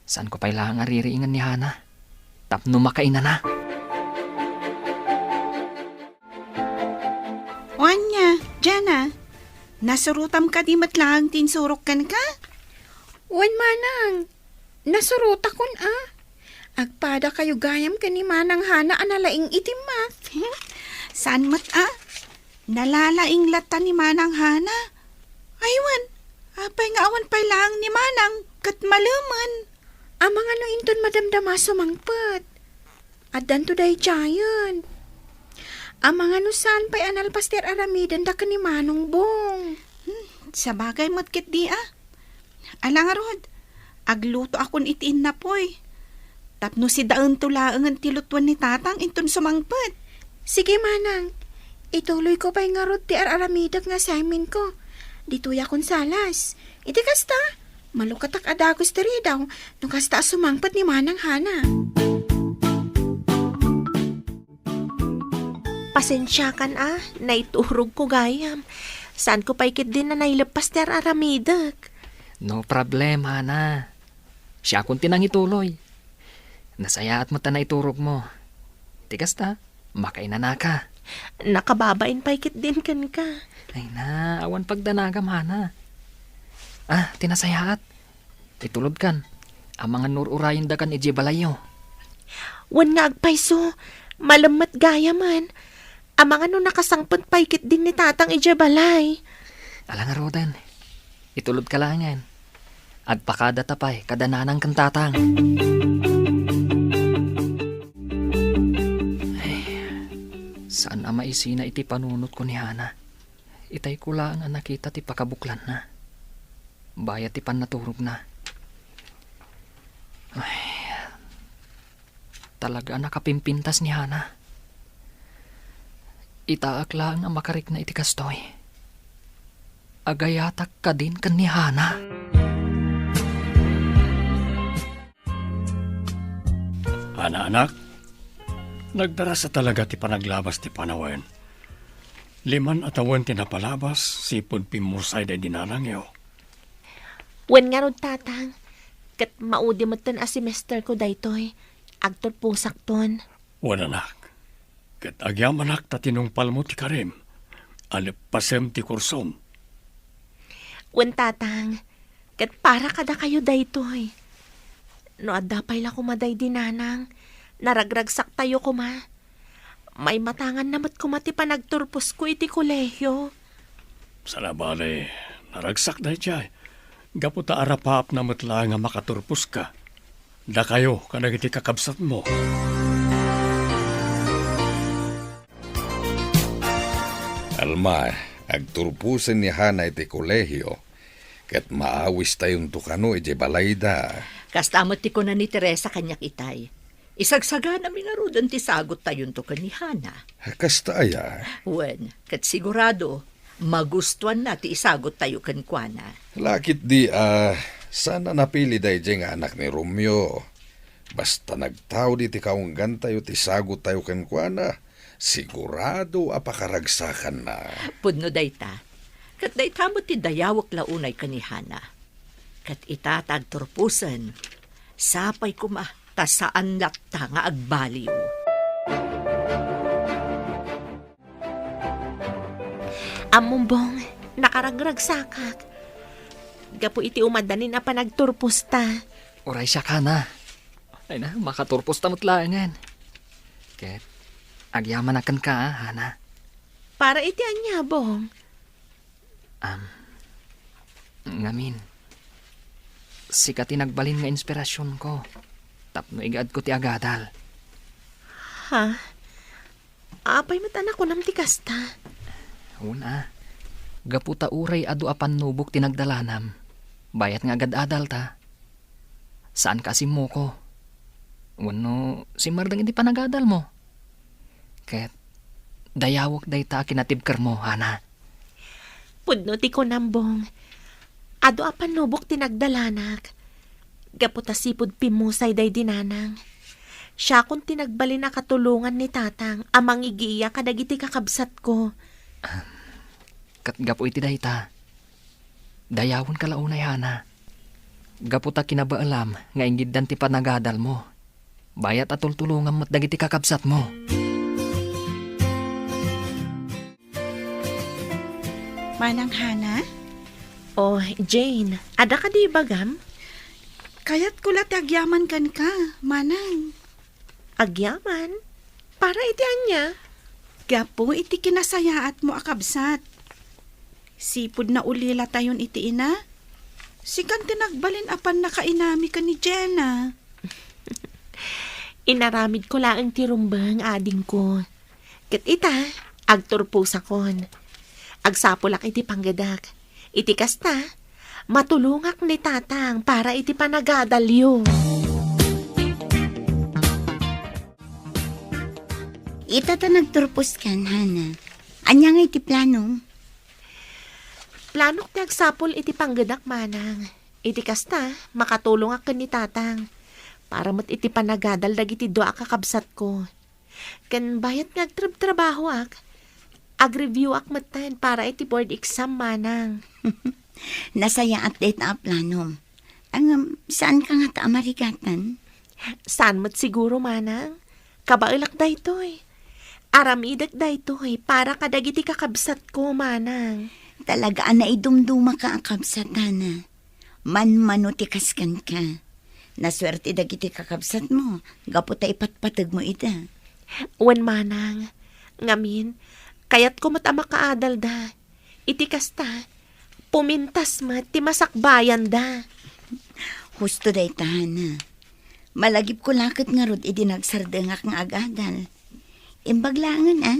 Saanko pay laeng a ririingen ni Hana tapno makainana. O ania, Jana, nasurotam kadi met laeng ti insurok kenka? Wen, Manang, nasurotakon a. Agpadakayo gayam ken ni Manang Hana a nalaing iti math. Saan met a? Nalalaing latta ni Manang Hana. Ay wen, apay nga awan pay laeng ni Manang ket malemen? Amangan no inton madamdama sumangpet. Addanto daydiayen. Amangan no saan pay a nalpas ti ar-aramidenda ken ni Manong Bong. Hmm, sabagay met ketdi a. Ala ngarud, aglutoakon iti innapoy. Tapno sidaento laengen ti lutoen ni Tatang inton sumangpet. Sige, Manang. Ituloyko pay ngarud ti ar-aramidek nga assignmentko. Ditoyakon salas. Iti kasta, malukatak a dagus ti ridaw no kasta a sumangpet ni Manang Hana. Pasensiakan a, naiturogko gayam. Saanko pay ketdin a naileppas ti ar-aramidek. No problem, Hana. Siakon ti nangituloy. Nasayaat met a naiturogmo. Ti kasta, makainanaka. Nakababain pay ketdin kenka. Ay na, awan pagdanagam, Hana. Ah, ti nasayaat. Itulodkan. Amangan no ur-urayendakan idiay balayyo. Wen nga agpayso, malem met gayamen. Amangan no nakasangpet pay ketdin ni Tatang idiay balay. Ala ngaruden, itulodka laengen. Agpakadata pay kada Nanang ken Tatang. Ay, saan a maisina iti panunotko ni Hana. Itayko laeng a nakita ti pakabuklanna. Bayat ti pannaturogna. Ay, talaga a nakapimpintas ni Hana. Itaak laeng a makarikna iti kastoy. Agayatak kadin ken ni Hana. Hana, anak, Nagdarasa talaga ti panaglabas ti panawen. Liman a tawen ti napalabas, sipud pimmusay daydi nanangyo. Wen ngarud, Tatang, ket maudi metten a semester ko daytoy. Agturposakton. Wen, anak, ket agyamanak ta tinungpalmo ti karim, a leppasem ti kursom. Wen, Tatang, ket para kadakayo daytoy. No adda pay la koma daydi nanang, naragragsaktayo koma. Maimatanganna met koma ti panagturposko iti kolehio. Saan a bale, naragsak daydiay. Gapu ta arapaapna met laeng a makaturposka. Dakayo kadagiti kakabsatmo. Alma, agturposen ni Hana iti kolehio, ket maawistayonto kano idiay balayda. Kasta met ti kuna ni Teresa kaniak itay. Isagsaganami ngaruden ti sagottayonto ken ni Hana. Kasta aya? Wen, ket sigurado, magustuanna ti isagottayo kenkuana. Lakit di a, saan a napili daydiay nga anak ni Romeo. Basta nagtaud iti kaunggantayo ti sagottayo kenkuana, sigurado a pakaragsakanna. Pudno dayta. Ket dayta met ti dayawek la unay ken ni Hana. Ket ita ta agturposen, sapay koma ta saan latta nga agbaliw. Ammom, Bong, nakaragragsakak. Gapu iti umadanin a panagturposta. Uray siak, Hana. Ay na, makaturposta met laengen. Ket, agyamanak kenka, Hana. Para iti ania, Bong? Am, ngamin, sika ti nagbalin nga inspirasionko tapno igaedko ti agadal. Ha? Apay met a nakunam ti kasta? Wen a, gapu ta uray adu a pannubok ti nagdalanam, bayat nga agad-adalta. Saanka a simmoko. Wenno simmardeng iti panagadalmo. Ket dayawek dayta a kinatibkermo, Hana. Pudno ti kunam, Bong. Adu a pannubok ti nagdalanak. Gapu ta sipud pimmusay daydi nanang. Siakon ti nagbalin a katulongan ni tatang a mangigiya kadagiti kakabsatko. Ket gapu iti dayta, dayawenka la unay, Hana. Gapu ta kinabaelam nga ingiddan ti panagadalmo. Bayat a tultulongam met dagiti kakabsatmo. Manang Hana? Oh, Jane, adda kadi ibagam? Kayatko la ti agyaman kenka, Manang. Agyaman? Para iti ania? Gapu iti kinasayaatmo a kabsat. Sipud naulilatayon iti ina, sikan ti nagbalin a pannakainami ken ni Jenna. Inaramidko laeng ti rumbeng, adingko. Ket ita, agturposakon. Agsapulak iti panggedak. Iti kasta, matulongak ni tatang para iti panagadalyo. Ita ta nagturposkan, Hana. Ania ngay ti planom? Planok ti agsapul iti panggedak, Manang. Iti kasta, makatulongak ken ni tatang. Para met iti panagadal dagiti dua a kakabsatko. Ken bayat nga agtrabtrabahoak, agreviewak metten para iti board exam, Manang. Nasayaat dayta a planom. Ngem, saanka ngata a marigatan? Saan met siguro, Manang. Kabaelak daytoy. Aramidek daytoy para kadagiti kakabsatko, Manang. Talaga a naidumdumaka a kabsat, Hana. Manmano ti kas kenka. Nasuerte dagiti kakabsatmo gapu ta ipatpategmo ida. Wen, Manang. Ngamin, kayatko met a makaadalda. Iti kasta, pumintas met ti masakbayanda. Husto dayta, Hana. Malagipko la ket ngarud idi nagsardengak nga agadal. Imbag laengen, a,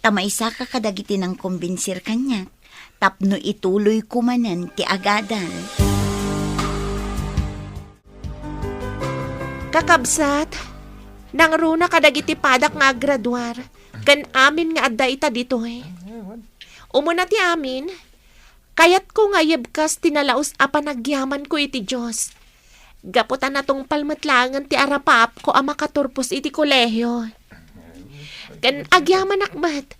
ta maysaka kadagiti nangkombinsir kaniak tapno ituloyko manen ti agadal. Kakabsat, nangruna kadagiti padak nga aggraduar ken amin nga adda ita ditoy. Umuna ti amin, kayatko nga ayebkas ti nalaus a panagyamanko iti Dios. Gapu ta natungpal met laengen ti arapaapko a makaturpos iti kolehio. Ken agyamanak met,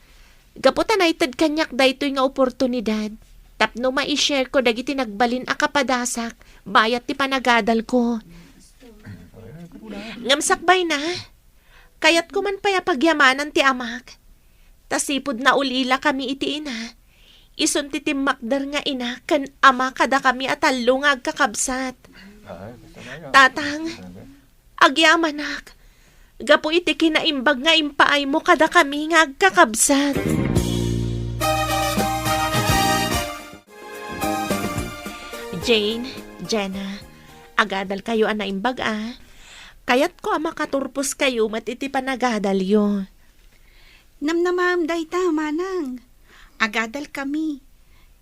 gapu ta naited kaniak daytoy nga oportunidad tapno mai-share ko dagiti nagbalin a kapadasak bayat ti panagadalko. Ngem sakbayna, kayatko man pay a pagyamanan ti amak. Ta sipud naul-ilakami iti ina, isun ti timmakder nga ina ken ama kadakami a tallo nga agkakabsat. Tatang, agyamanak, gapu iti kinaimbag nga impaaymo kadakami nga agkakabsat. Jane, Jenna, agadalkayo a naimbag a. Kayatko a makaturposkayo met iti panagadalyo. Namnamaem dayta, manang. Agadalkami.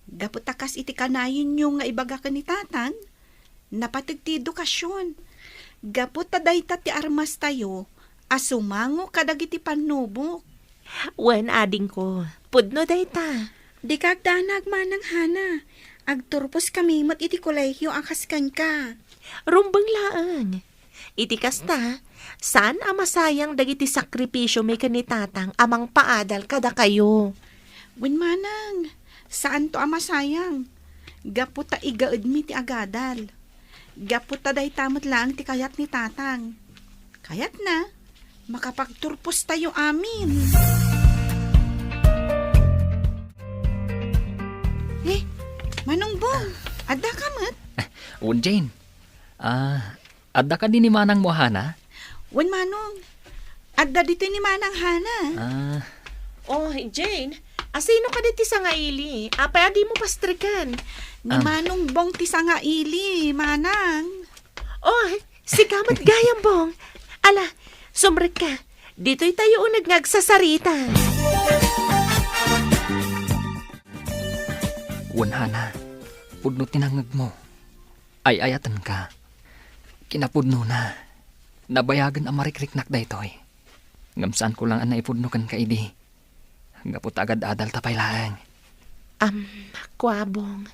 Gapu ta kas iti kanayonyo nga ibaga ken ni tatang, napateg ti edukasion. Gapu ta dayta ti armastayo a sumango kadagiti pannubok. Wen, adingko, pudno dayta. Dika agdanag, manang Hana. Agturposkami met iti kolehio a kas kenka. Rumbeng laeng. Iti kasta, saan a masayang dagiti sakripisiomi ken ni tatang a mangpaadal kadakayo. Wen manang, saanto a masayang. Gapu ta igaedmi ti agadal. Gapu ta dayta met laeng ti kayat ni tatang. Kayatna, makapagturpostayo amin. Eh, Manong Bong, adda ka met? Wen, Jane. Ah, adda kadi ni manangmo a Hana? Wen, Manong. Adda ditoy ni Manang Hana. Ah. Oh, Jane, asino kadi ti sangaili? Apay a dimo pastreken? Ni Ah. Manong Bong ti sangaili, Manang. Oh, sika met gayam, Bong. Ala, sumrekka. Ditoy tayo uneg nga agsasarita. Wen, Hana, pudno ti nangngegmo. Ay-ayatenka. Kinapudnona, nabayagen a marikriknak daytoy. Ngem saanko laeng a naipudno kenka idi. Gapu ta agad-adalta pay laeng. Am, kua, Bong.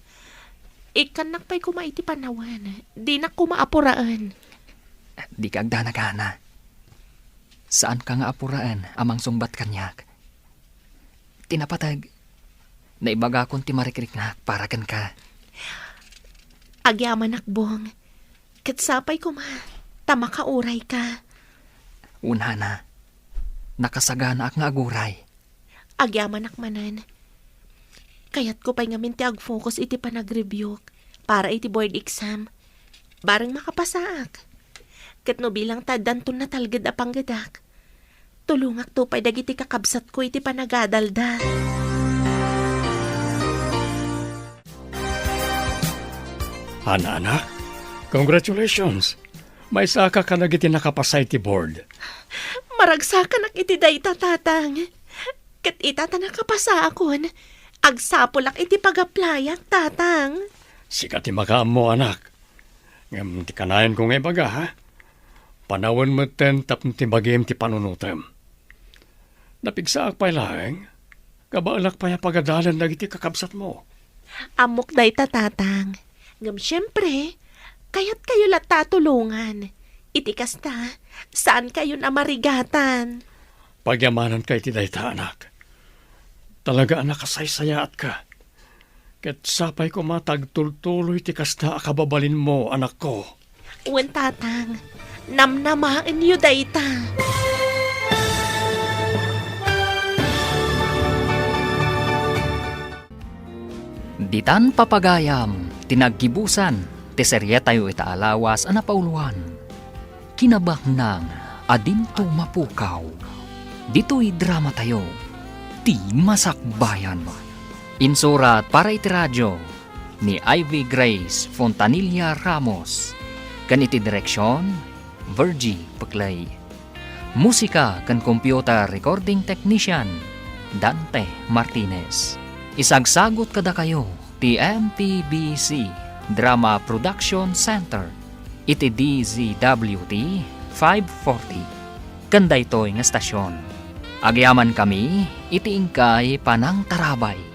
Ikkannak pay koma iti panawen. Dinak koma apuraen. Dika agdanag, Hana. Saanka nga apuraen a mangsungbat kaniak. Ti napateg, naibagakon ti marikriknak para kenka. Agyamanak, Bong. Ket sapay koma ta makaurayka. Wen, Hana, nakasaganaak nga aguray. Agyamanak manen. Kayatko pay ngamin ti agfocus iti panagreviewk para iti board exam. Bareng makapasaak. Ket no bilang ta addanton natalged a panggedak, tulongakto pay dagiti kakabsatko iti panagadalda. Hana, anak, congratulations. Maysaka kadagiti nakapasa iti board. Maragsakanak iti dayta, Tatang. Ket ita ta nakapasaakon, agsapulak iti pag-applyak, Tatang. Sika ti makaammo, anak. Ngem ti kanayonko nga ibaga, ha? Panawen metten tapno ti bagim ti panunotem. Napigsaak pay laeng, kabaelak pay a pagadalen dagiti kakabsatmo. Ammok dayta, Tatang. Ngem siempre, kayatkayo latta a tulongan. Iti kasta, saankayon a marigatan. Pagyamananka iti dayta, anak. Talaga a nakasaysayaatka. Ket sapay koma ta agtultuloy ti kasta a kababalinmo, anakko. Wen, Tatang, namnamaenyo dayta. Ditan papagayam ti naggibusan ti serietayo ita a lawas a napauloan. Kinabaknang a dinto mapukaw. Ditoy dramatayo, Ti Masakbayan. Insurat para iti radio ni Ivy Grace Fontanilla Ramos, ken iti direksion, Virgie Peclay. Musika ken computer recording technician, Dante Martinez. Isagsagut kadakayo ti M P B C Drama Production Center iti D Z W T five forty. Ken daytoy nga estasion, agyamankami iti inkay panangtarabay.